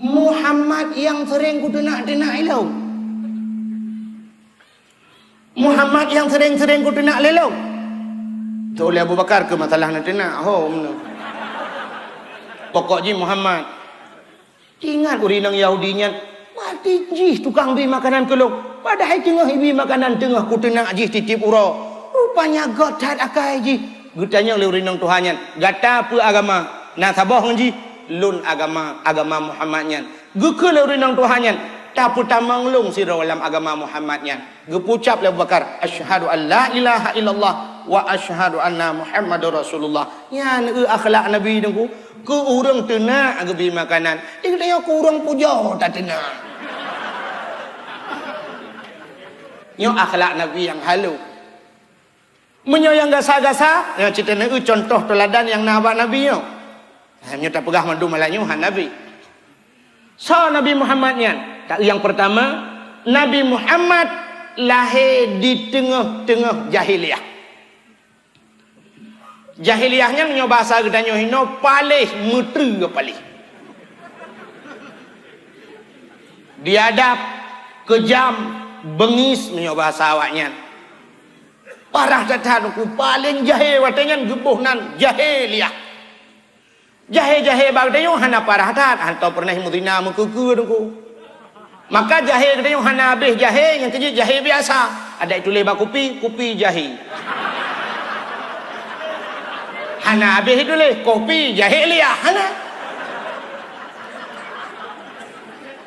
"Muhammad nyang seuréng kuteunak-teunak ilôn. Muhammad nyang seuréng-seuréng kuteunak lé lôn." Teuh lé Abu Bakar keu masalah na teunak, ho, meunan. Pokok jih Muhammad. Ingat ureueng inong Yahudi nyan, "Pati jih tukang bi makanan keu lôn, padahai teungoh ibi makanan teungoh kuteunak jih tieb-tieb uroe. Rupanya gét that akai jih." Geutanyong lé ureueng inong tuha nyan, "Gata peue agama?" "Na saboh ngon jih." "Lôn agama, agama Muhammad nyan." Geukheun lé ureueng inong tuha nyan, "Tapeutamong lôn sidroe lam agama Muhammad nyan." Geupeucab lé Abu Bakar, "Asyhadu an la ilaha illallah wa asyhadu anna Muhammadar Rasulullah." Nyan eu akhlak Nabi teungku. Keu ureueng teunak geubi makanan, di geutanyoe keu ureueng pujoe tateunak. Nyoe akhlak Nabi nyang haloh. Meunyoe nyang gasa-gasa, nyoe cit na eu cuntoh teuladan nyang na bak Nabi nyoe. Nah, nyoe tapeugah mandum malam nyoe han Nabi. Soe Nabi Muhammad nyan? Taeu nyang peurtama, Nabi Muhammad lahé di teungoh-teungoh jahiliyah. Jahiliyah nyan nyoe basa geutanyoe hinoe paléh, meutreue paléh. Biadab, keujam, beungis meunyoe basa awaknyan. Parah that-that teungku, paleng jahé watée nyan geuboh nan jahiliyah. Jahé-jahé bak geutanyoe hana parah that, hantom peureunah meuzina meukeue-keue teungku. Maka jahé geutanyoe hana habéh jahé nyang keujeuet jahé biasa. Adak tuléh bak kupi, kupi jahé. Hana habéh tuléh, kopi jahiliyah, hana.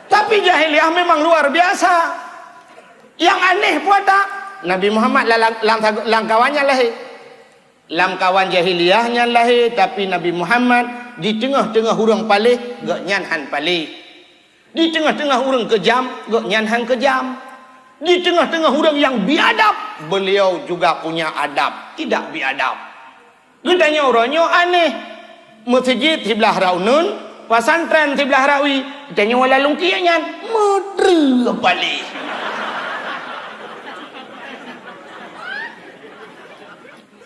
Tapi jahiliyah memang luar biasa. Nyang aneh peue ata? Nabi Muhammad lam, lam, lam kawan nyan lahé. Lam kawan jahiliyah nyan lahé, tapi Nabi Muhammad di teungoh-teungoh ureuëng paléh, gobnyan han paléh. Di teungoh-teungoh ureuëng keujam, gobnyan han keujam. Di teungoh-teungoh ureuëng nyang biadab, beliau juga punya adab, tidak biadab. Geutanyoe uroe nyoe aneh. Meuseujid siblah rot uneun, pesantren siblah rot wie, geutanyoe lam lungkiek nyan meutreue paléh.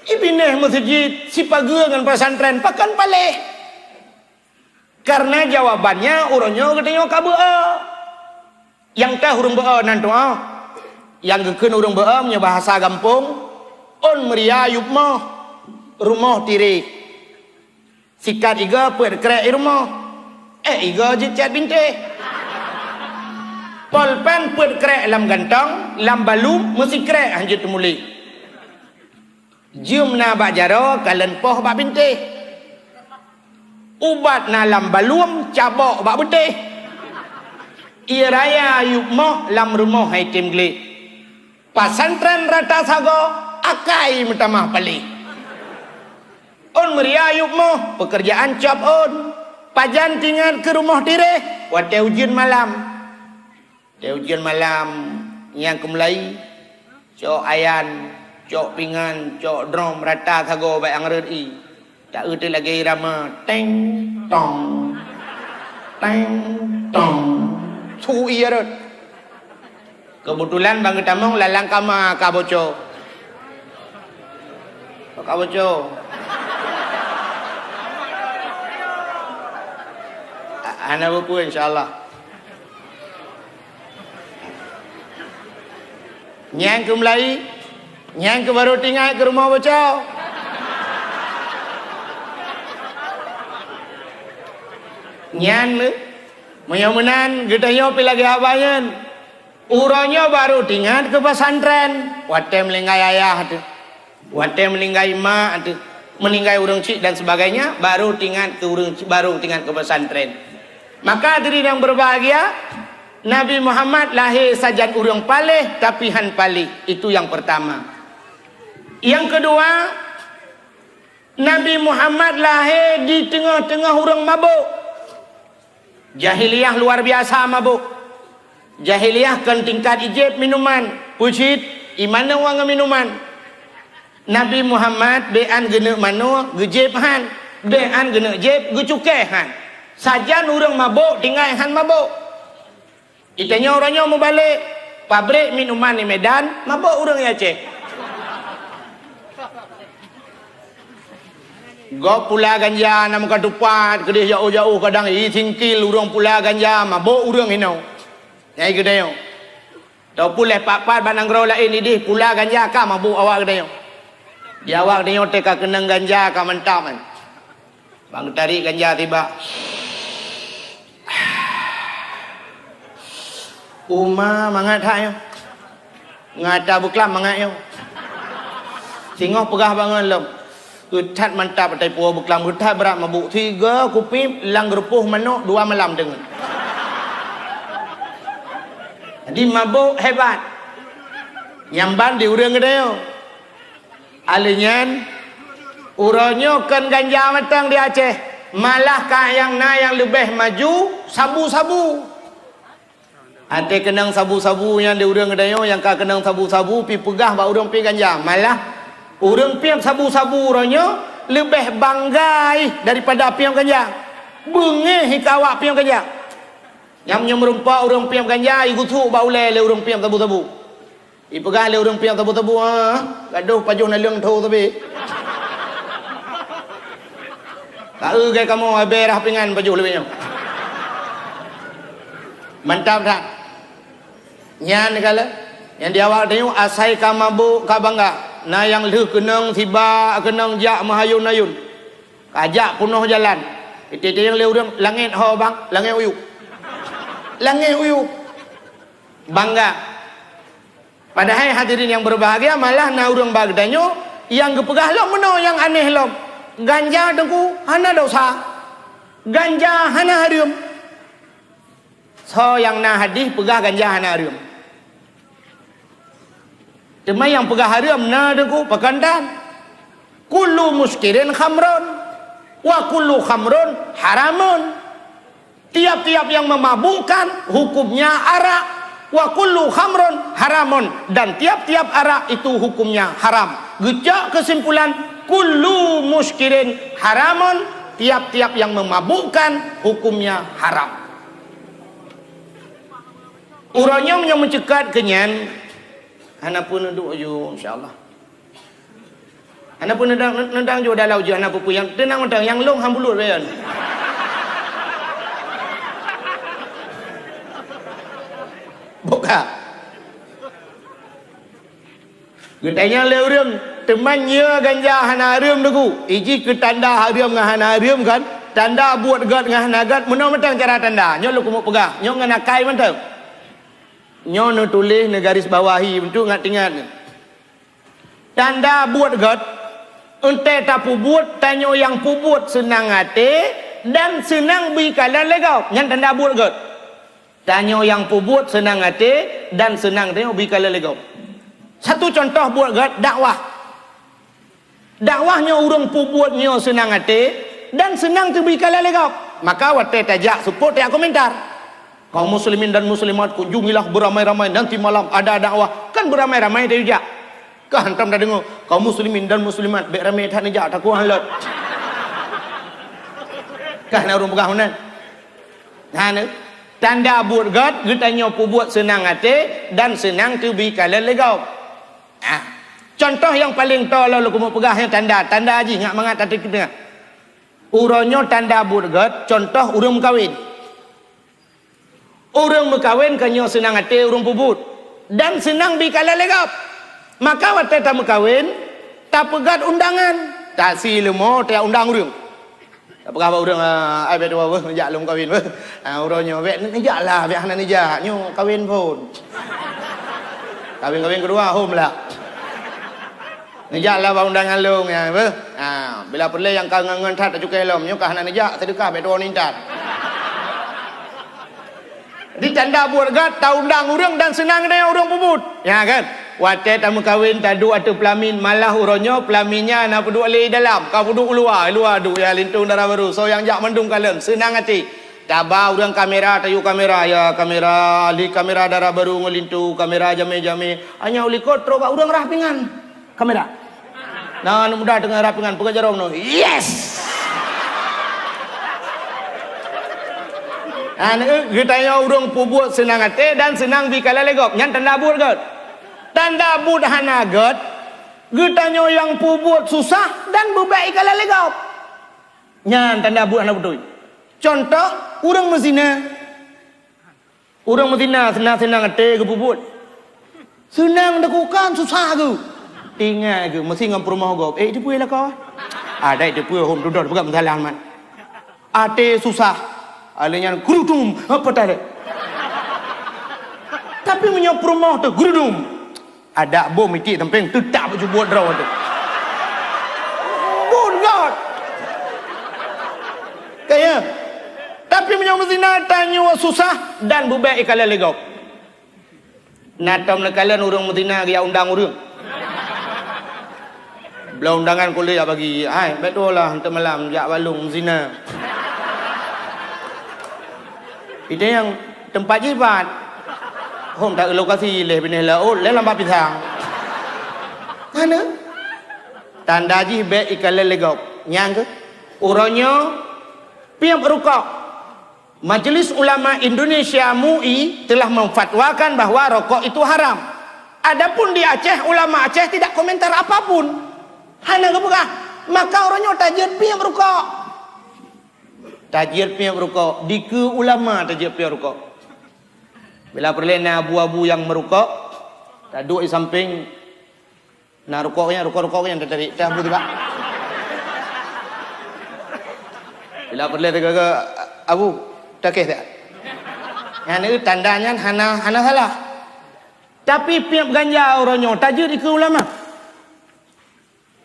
Ipinéh meuseujid sipageue ngon pesantren pakon paléh. Karena jawabannya uroe nyoe geutanyoe ka beu-o. Nyang teuh ureuëng beu-o nan tuoh. Nyang geukheun ureuëng beu-o meunyoe bahasa gampông, ôn meuria yueb moh, rumoh tiréh. Sikat igoe peuet krek i rumoh, ék igoe jeuet cat bintéh. Polpen peuet krek lam gantong, lam balum meusikrek han jeuet teumuléh. Jeuem na bak jaroe, kalon poh bak bintéh. Ubat na lam balum, cabok bak beutéh. Ie raya yueb moh, lam rumoh hai tem gleh. Pesantren rata sagoe, akai meutamah paléh. Ôn meuria yueb moh, peukeurjaan cop ôn. Pajan teuingat keu rumoh tiréh, watée ujeuen malam. Watée ujeuen malam, nyang keumeulai, cok ayan, cok pingan, cok drom rata sagoe bak nyang rhot ie. Taeu teuk lagée irama, teng, tong, teng, tong. Su ie rhot. Keubeutulan ban geutamong lam, lam kama ka boco. Ka boco. A-, hana peue-peue, insya Allah. Nyang keumeulai, nyang keubaru teuingat keu rumoh boco. Nyan, meunyoe meunan, geutanyoe pi lagée haba nyan. Uroe nyoe baru teuingat keu pesantren, watée meuninggai ayah teuh, watée meuninggai mak teuh, Meninggai ureuëng chik dan sebagainya, baru tingat ke ureuëng chik, baru tingat ke pesantren. Maka hadirin yang berbahagia, Nabi Muhammad lahé sajan ureuëng paléh, tapi han paléh. Itu yang pertama. Yang kedua, Nabi Muhammad lahé di teungoh-teungoh ureuëng mabôk. Jahiliyah luar biasa mabôk. Jahiliyah kon tingkat ijép minuman, peucit, imanoe ngon minuman. Nabi Muhammad bék an geuneuk manoe geujép han, bék an geuneuk jép geucukée han. Sajan ureuëng mabôk tinggai han mabôk. Itanyoe uroe nyoe mubalek, pabrék minuman di Medan, mabôk ureuëng di Aceh. Gob pula ganja na meuka tupat, keudeh jauh-jauh kadang i singkil ureuëng pula ganja, mabôk ureuëng inoe. Nyang i geutanyoe. Tau puléh pat-pat bak nanggroe laén ideh pula ganja ka mabôk awak geutanyoe. Di awak geutanyoe teuka keunong ganja ka mantap kan. Bang tarék ganja tiba. Uma mangat that nyoe. Ngon ata beuklam mangat nyoe. Singoh peugah bangon lom. Euthat mantap atai puwoe beuklam, euthat brat mabôk. Tiga kupi lam geurupoh manok dua malam deungon. Jadi mabôk hebat. Nyang ban di ureuëng geutanyoe. Alèh nyan, uroe nyoe kon ganja mantong di Aceh, malah ka nyang na nyang leubeh maju, sabu-sabu. Até keunong sabu-sabu nyan di ureuëng geutanyoe nyang ka keunong sabu-sabu pi peugah bak ureuëng piep ganja, malah ureuëng piep sabu-sabu uroe nyoe leubeh bangga ih daripada piep ganja. Beungéh ih keu awak piep ganja. Nyang meunyoe meureumpok ureuëng piep ganja, igusuk bak ulée lé ureuëng piep sabu-sabu. Ipeugah lé ureuëng piep sabu-sabu, "Ah, gadôh pajoh naleueng tho sabe." Ka eu gai kamoe abée rah pingan pajoh leubeh nyoe. Mantap that. Nyan kala, nyang di awak tanyoe asai ka mabôk ka bangga. Na nyang lheueh keunong siba keunong jak meuhayôn-hayôn. Ka jak peunoh jalan. Iteueng lé ureuëng langét ho bang, langét uyuek. Langét uyuek. Bangga. Padahai hadirin yang berbahagia, malah na ureuëng bak geutanyoe nyang geupeugah lom meunoe nyang aneh lom. Ganja teungku hana dosa. Ganja hana hareuem. Soe nyang na hadih peugah ganja hana hareuem? Teuma nyang peugah hareuem na teungku pakon tan. Kullu muskirin khamrun wa kullu khamrun haramun. Tiap-tiap yang memabukkan hukumnya arak, wa kullu khamrun haramun, dan tiap-tiap arak itu hukumnya haram. Geucok keusimpulan, kullu muskirin haramun, tiap-tiap yang memabukkan hukumnya haram. Uroe nyoe meunyoe meuceukat keu nyan, hana peue neuduek ju, insya Allah. Hana peue neudang, neudang ju dalam ujeuen, hana peue-peue nyang teunang mantong, nyang lôn han bulut bayan. Buka. Geutanyong lé ureuëng, "Teuma nyoe ganja hana hareuem teungku?" Iji keu tanda hareuem ngon hana hareuem kan? Tanda buet gét ngon hana gét, meunoe mantong cara tanda. Nyoe lôn keumeung peugah, nyoe ngon akai mantong. Nyoe neutuléh, neugaris bawahi, beutôi ngat-ingat. Tanda buet gét, eunteuk tapeubuet, tanyoe nyang peubuet seunang até dan seunang bri kalon lé gob. Nyan tanda buet gét. Tanyoe nyang peubuet seunang até dan seunang tanyoe bri kalon lé gob. Satu contoh buet gét, dakwah. Dakwah nyoe ureuëng peubuet nyoe seunang até dan seunang teubri kalon lé gob. Maka watée tajak seupôt tajak komentar. Kaum muslimin dan muslimat, kunjungilah beramai-ramai nanti malam ada dakwah. Kan beramai-ramai tajak. Ka hantom tadeungoe, kaum muslimin dan muslimat, bék ramé that neujak, takot han lôt. Ka na ureuëng peugah meunan. Nah, ni tanda buet gét, geutanyoe peubuet seunang até dan seunang teubri kalon lé gob. Ah, contoh nyang paleng toe lôn keumeung peugah nyan tanda, tanda jih ngat mangat tateuk teungoh. Uroe nyoe tanda buet gét, contoh ureuëng meukawen. Ureuëng meukawen ka nyoe seunang até ureuëng peubuet dan seunang bri kalon lé gob. Maka watée tameukawen, tapeugét undangan, tasi leumo, taundang ureuëng. Tapeugah bak ureuëng, "Ah, ai bék tuwoe beuh, neujak lôn meukawen beuh." Ah, uroe nyoe, "Bék neujak lah, bék hana neujak. Nyoe kawen phon." Kawen-kawen keudua, hom lah. Neujak lah bak undangan lôn, ya, beuh. Ha, bila peureulée nyang ka ngon-ngon that tacukai lom, nyoe ka hana neujak, seudeukah bék tuwoe ningkat. Di tanda buet gét, taundang ureuëng dan seunang geutanyoe ureuëng peubuet. Ya kan? Watée tameukawen taduek ateueh peulamin, malah uroe nyoe peulamin nyan na peuduek lé dalam, ka peuduek u luwa, luwa duek ya lintong dara barô, soe nyang jak mandum kalon, seunang até. Taba ureuëng kamera, tayue kamera, ya kamera, ahli kamera dara barô ngon lintong, kamera jamé-jamé. Hanya u likot trok bak ureuëng rah pingan. Kamera. Nah, aneuk muda teungoh rap ngon peugah jaroe nyoe. Yes! Aneuk geutanyoe ureuëng peubuet seunang até dan seunang bi kalon lé gob. Nyan tanda buet gét. Tanda buet hana gét, geutanyoe nyang peubuet susah dan beubék ikalon lé gob. Nyan tanda buet hana beutôi. Contoh, ureuëng meuzina. Ureuëng meuzina seunang-seunang até geupeubuet. Seunang teukukan susah geuh. Ingat geuh, meusi ngon peurumoh gob. Eh, teupeue lakoe? Adak teupeue hom dudoe peugah meusalah man. Até susah. Alé nyan gerudum, apa tadi? Tapi meunyoe peurumoh teuh gerudum, adak bom itik sampéng teutak bak jubot droe teuh. Buet gét. Kaya. Tapi meunyoe meuzina tanyoe susah dan beubék ikalon lé gob. Na tom neukalon ureuëng meuzina geujak undang ureuëng. Bloe undangan kulét jak bagi, hai, bék tuwoe lah, eunteuk malam jak bak lôn meuzina. Itu nyang teumpat jibat. Hom ta lokasi lé binéh laôt, lé lam bak pisang. Hana. Tanda jih bék ikalon lé gob. Nyang keuh, uroe nyoe piep rukok. Majelis Ulama Indonesia, MUI, telah memfatwakan bahwa rokok itu haram. Adapun di Aceh, ulama Aceh tidak komentar apapun. Hana geupeugah, maka uroe nyoe tajeuet piep rukok. Tajeuet piep rukok, dikeue ulama tajeuet piep rukok. Bila peureulée na abu-abu nyang meurukok, taduek di sampéng, na rukok nyan, rukok-rukok nyan tatarék, teuh abu tibak. Bila peureulée teuka, "Abu, takéh that." Nyan tanda nyan hana, hana salah. Tapi piep ganja uroe nyoe tajeuet dikeue ulama.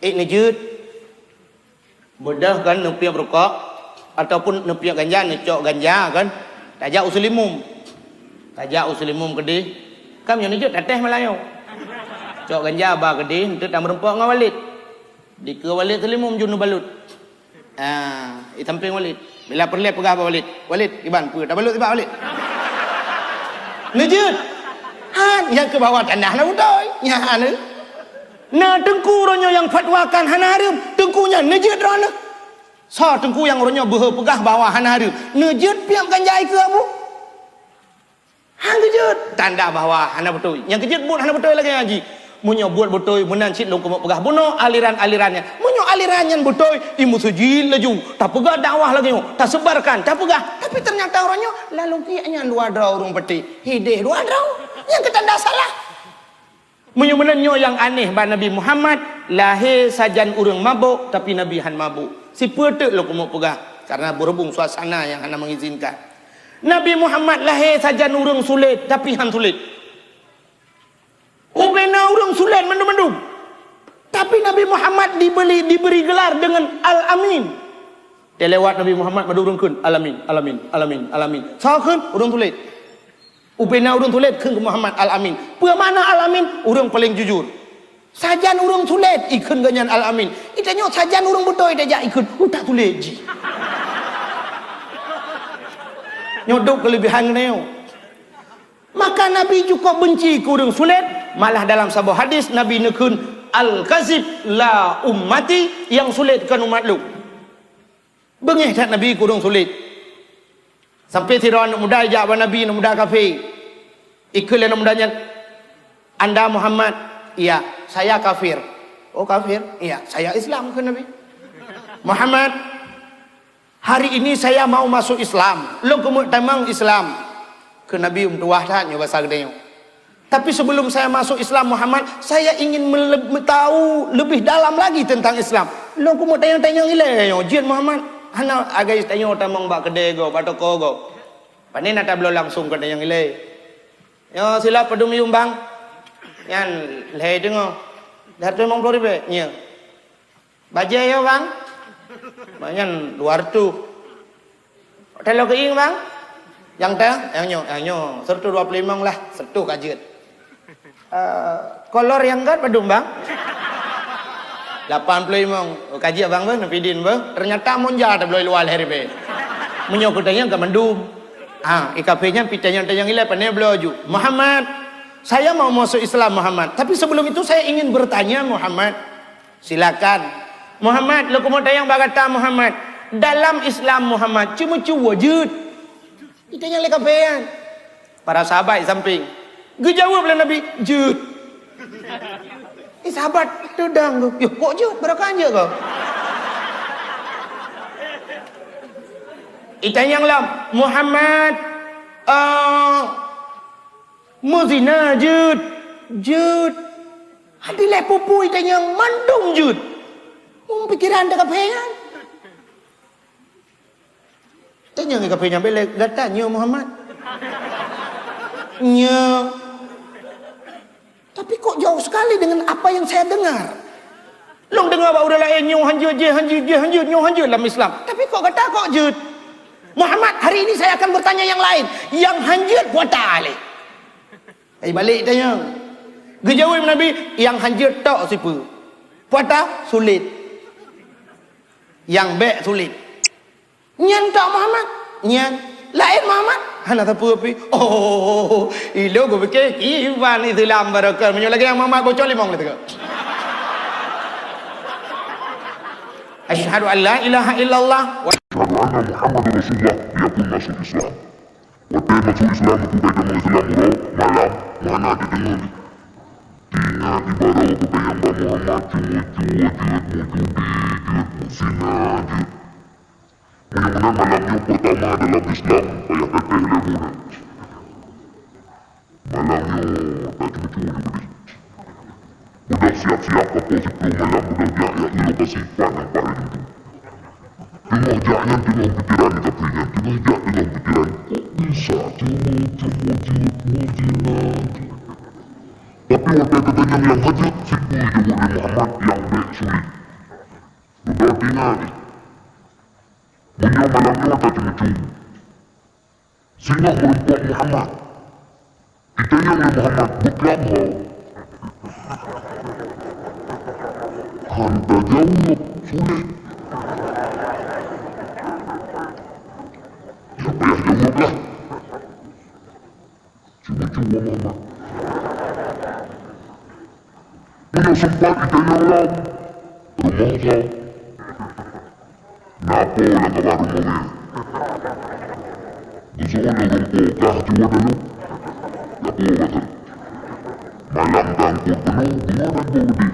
Eh, neujeuet. Beudôh kan neupiep rukok, ataupun neupiep ganja, neucok ganja kan. Tajak u Seulimum. Tajak u Seulimum keudeh. Kan meunyoe neujeuet, tatéh malam nyoe. Cok ganja ba keudeh, eunteuk tameurumpok ngon Walid. Dikeue Walid Seulimum ju neubalut. Ah, di sampéng Walid. Bila peureulée peugah bak Walid, "Walid, kiban peue tabalut sibak Walid?" Neujeuet. Han, nyang keu bawah tanah na beutôi. Nyan. Na teungku uroe nyoe nyang fatwakan hana hareuem, teungku nyan neujeuet droeneuh. Soe teungku nyang uroe nyoe beuhe peugah bahwa hana hareuem? Neujeuet piep ganja ikeue abu? Han geujeuet, tanda bahwa hana beutôi. Nyang geujeuet buet hana beutôi lagée nyan jih. Meunyoe buet beutôi, meunan cit lôn keumeung peugah bunoe aliran-aliran nyan. Meunyoe aliran nyan beutôi, i meuseujid laju, tapeugah dakwah lagée nyoe, tasebarkan, tapeugah. Tapi teunyata uroe nyoe, lalong tiek nyan dua droe ureuëng peutéh. Hideh dua droe. Nyang keu tanda salah. Meunyoe meunan nyoe nyang aneh bak Nabi Muhammad, lahé sajan ureuëng mabök, tapi Nabi han mabök. Sipeue teuk lôn keumeung peugah, karena berhubung suasana nyang hana mengizinkan. Nabi Muhammad lahé sajan ureuëng sulet, tapi han sulet. Ubena ureuëng sulet mandum-mandum. Tapi Nabi Muhammad dibeli, diberi gelar dengan Al-Amin. Dilewat Nabi Muhammad mandum ureuëng kheun, "Al-Amin, Al-Amin, Al-Amin, Al-Amin." Soe kheun? Ureuëng sulet. Ubena ureuëng sulet kheun keu Muhammad Al-Amin. Peue makna Al-Amin? Ureuëng paleng jujur. Sajan ureuëng sulet ikheun geuh nyan Al-Amin. Itanyoe sajan ureuëng beutôi tajak ikheun, utak sulet jih. Nyoe dok keulebihan geutanyoe. Maka Nabi cukup benci keu ureuëng sulet, malah dalam saboh hadis Nabi neukheun, "Al-kazib la ummati," nyang sulet kon umat lôn. Beungéh that Nabi keu ureuëng sulet. Sampai sidroe aneuk muda ijak bak Nabi, aneuk muda kafé. Ikheun lé aneuk muda nyan, "Anda Muhammad?" "Iya." "Saya kafir." "Oh, kafir?" "Iya." "Saya Islam," kheun Nabi. "Muhammad, hari ini saya mau masuk Islam. Lôn keumeung tamong Islam." Kheun Nabi, "Meutuwah that nyoe basa geutanyoe. Tapi sebelum saya masuk Islam, Muhammad, saya ingin mele-, tahu lebih dalam lagi tentang Islam." "Lôn keumeung tanyong-tanyong ilée nyoe, jeuet Muhammad." "Hana agak tanyoe tamong bak keudée gob, bak toko gob. Pane na tabloe langsung keu tanyong ilée." "Nyoe silop padum yuem bang?" "Nyan lhée teungoh." Seratus limong puluh ribèe, nyo. Bajèe yo, Bang? Nyan dua ratus. Talo keuieng, Bang? Nyang teuh, nyang nyoe, nyang nyoe. Seratus dua puluh limong lah, seratus ka jeuet. Eh, kolor nyang göt padum, Bang? Lapan puluh limong. Oh, ka jeuet, Bang, beuh, neupidin, beuh. Ternyata monja tabloe luwa lhèe ribèe. Meunyoe keu tanyong ka mandum. Ah, i kafé nyan pi tanyong-tanyong ilèe, pane bloe ju. "Muhammad, saya mau masuk Islam, Muhammad. Tapi sebelum itu saya ingin bertanya, Muhammad." "Silakan." "Muhammad, lôn keumeung tanyong bak gata, Muhammad. Dalam Islam, Muhammad, ceumeucue jeuet?" Itanyong lé kafé nyan. Para sahabat di sampéng. Geujaweueb lé Nabi, "Jeuet." Eh, sahabat teudong tu, "Yoh, kok jeuet? Barokah jeuet kok?" Itanyong lom, "Muhammad, eh, meuzina jeuet?" "Jeuet." Hadi lé peue-peue itanyong, mandum jeuet. Meupikiran teuh kafé nyan. Tanyong kafé nyan, "Bèk lé gata nyoe, Muhammad?" "Nyoe." "Tapi kok jauh sekali dengan apa yang saya dengar? Lôn deungoe bak ureueng laén nyoe hanjeuet, jih hanjeuet, jih hanjeuet, nyoe hanjeuet lam Islam. Tapi kok gata kok jeuet?" "Muhammad, hari ini saya akan bertanya yang lain. Yang hanjeuet puasa lé." Ai balek tanyong. Geujaweueb Nabi, "Nyang hanjeuet tok sipeue. Puasa sulet. Nyang bèk sulet." "Nyan tok Muhammad?" "Nyan." "Laén Muhammad?" "Hana sapeue pih." Oh, ilôn kupiké kiban Islam barokah. Meunyoe lagèe nyang Muhammad bocor limong lé teuka. Asyhadu an la ilaha illallah wa asyhadu anna Muhammadar Rasulullah, yakun masuk Islam. Watèe masuk Islam, meutukai kamoe Islam uroe malam, meuhana jideungoe. Ingat ibarat kutanyong bak Muhammad, cuma cue jeuet, meujudi jeuet, meuzina jeuet. Meunyoe meunan malam nyoe peurtama dalam Islam, payah teuteh lé bunoe. Malam nyoe tacucu jih. Beudôh siap-siap, ka poh siplôh malam beudôh jak, jak i lokasi pat nyang paléng tu. Teungoh jak nyan teungoh pikiran kafé nyan, teungoh jak teungoh pikiran, kok bisa cuma, cuma jeuet, meuzina jeuet. Tapi watèe geutanyong nyang hanjeuet, sipeue jaweueb lé Muhammad, nyang bèk sulet. Beudôh teuingat. Meunyoe malam nyoe tacucu. Singoh meurumpok Muhammad. Itanyong lé Muhammad, "Beuklam ho?" Han tajaweueb, sulet. Ya payah jaweueb lah. Cuma-cuma Muhammad. Meunyoe seumpat itanyong lom, "Rumoh ho?" "Na po lam babah rumoh nyoe?" Beusoe lôn rumpok, "Kah cuba dalu?" "Ka po, Bapak." Malam ka eungkôt keunoe, beungoh dan po udép.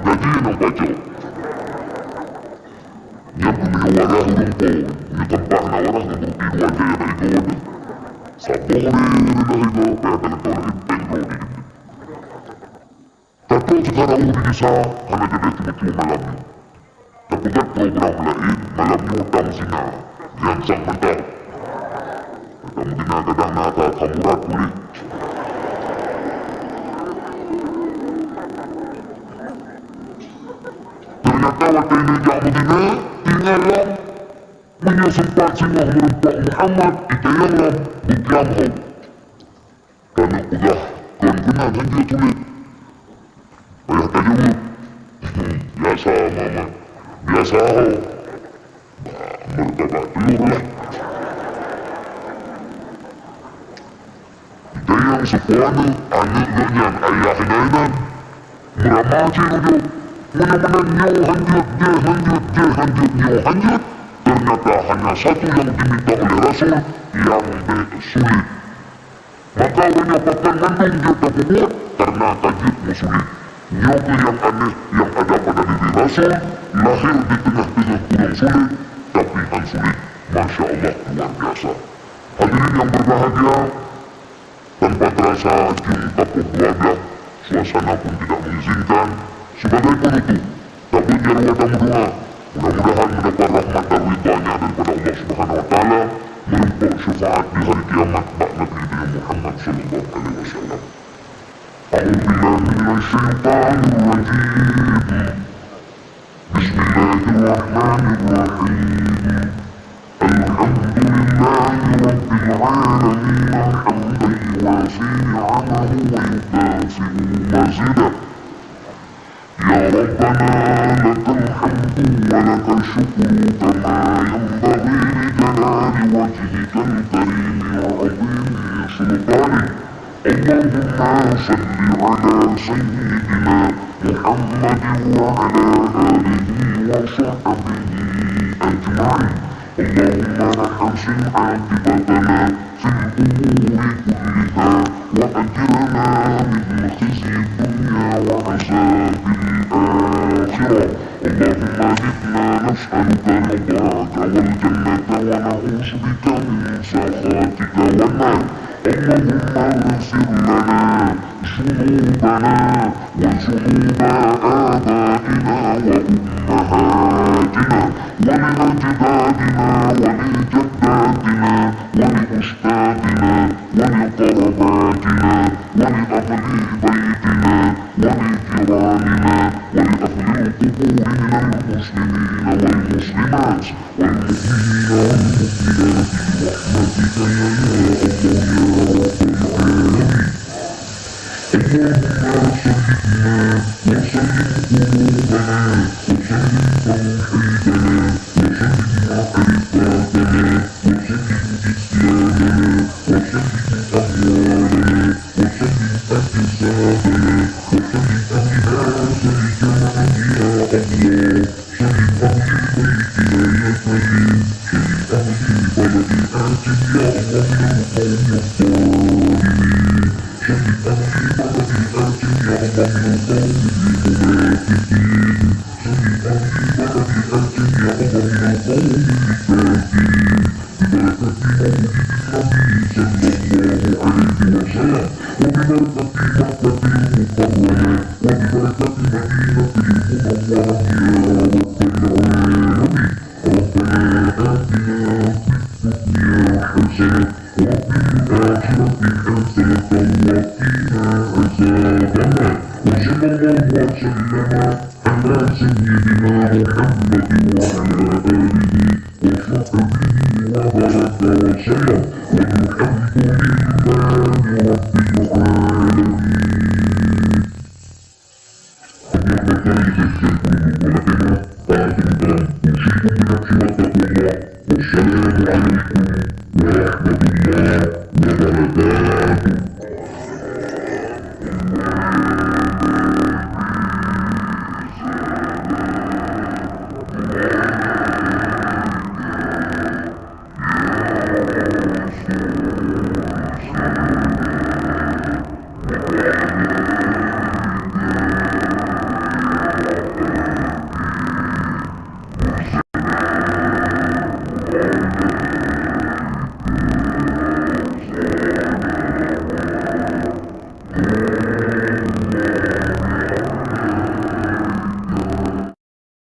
Gaji nyang pacok. Nyan peumeunyoe wadah ureueng po, meunyoe teumpat hana wadah, ngon ruti dua jai aneuk igoe nyoe. Saboh ré reunoh igoe, payah taneutôh laén péng droe di dibi. Tatrok syedara ureueng di desa, hana jadeh teumeucue malam nyoe. Tapeugöt program laén, malam nyoe tam zina, nyan sang mantap. Ka meuzina kadang na ka khamurat kulét. Teunyata watèe nyoe jak meuzina, tinggai lom. Meunyoe seumpat singoh meurumpok Muhammad, itanyong lom, "Beuklam ho?" Taneuk peugah, "Kon keunan hanjeuet sulet." Payah tajaweueb, "Biasa, Muhammad. Biasa ho." Bah, meureuka bak teulor lah. Itanyong sapeue aneuk, aneuk geuh nyan ayah inan. Meurama cit ujoe. Meunyoe meunan nyoe hanjeuet, jih hanjeuet, jih hanjeuet, nyoe hanjeuet. Teunyata hana satu nyang jiminta oleh Rasul nyang bèk sulet. Maka uroe nyoe pakon mandum jeuet tapeubuet, kareuna ka jeuet meusulet. Nyoe kheueh nyang aneh nyang ada pada diri Rasul, lahé di teungoh-teungoh ureueng sulet, tapi han sulet. Masya Allah, luar biasa. Hadirin nyang berbahagia, tanpa terasa jeuem ka poh dua belas, suasana pun tidak mengizinkan. Sebagai penutup, tabeuet jaroe tameudoa, mudah-mudahan mendapat rahmat dan ridha-Nya daripada Allah Subhanahu wa Taala, meurumpok syafaat di hari kiamat bak Nabi geutanyoe Muhammad sallallahu alaihi wasallam. أعوذ بالله من الشيطان الرجيم. بسم الله الرحمن الرحيم. الحمد لله رب العالمين، حمدا يوافي نعمه ويكافئ مزيده. يا ربنا، لك الحمد ولك الشكر كما ينبغي لجلال وجهك الكريم وعظيم سلطانك. اللهم صل على سيدنا محمد وعلى آله وصحبه أجمعين. اللهم أحسن عاقبتنا في الأمور كلها وأجرنا من خزي الدنيا وعذاب الآخرة. اللهم إنا نسألك رضاك والجنة ونعوذ بك من سخطك والنار. اللهم اغفر لنا ذنوبنا وذنوب آبائنا وأمهاتنا ولأجدادنا ولجداتنا ولأستاذنا ولقرباتنا ولأهل بيتنا ولجيراننا ولأهل القبور من المسلمين والمسلمات والمؤمنين والمؤمنات برحمتك يا الله يا رب العالمين. اللهم سلمنا وسلم قلوبنا وسلم توحيدنا وسلم عقيدتنا وسلم إسلامنا وسلم أموالنا وسلم أجسادنا وسلم أهل هذا الجمع يا الله. سلم أهل بيتنا يا كريم. سلم أهل بلد آت يا الله من القوم الظالمين. سلم أهل بلد آت يا الله من القوم المنافقين. سلم أهل بلد آت يا الله من القوم الكافرين. ببركة مولد النبي صلى الله عليه وسلم، وببركة مكة المكرمة، وببركة المدينة المنورة يا رب العالمين. ربنا آتنا في الدنيا حسنة وفي الآخرة حسنة وقنا عذاب النار. وصلى الله وسلم على سيدنا محمد وعلى آله وصحبه وبارك وسلم. والحمد لله رب العالمين.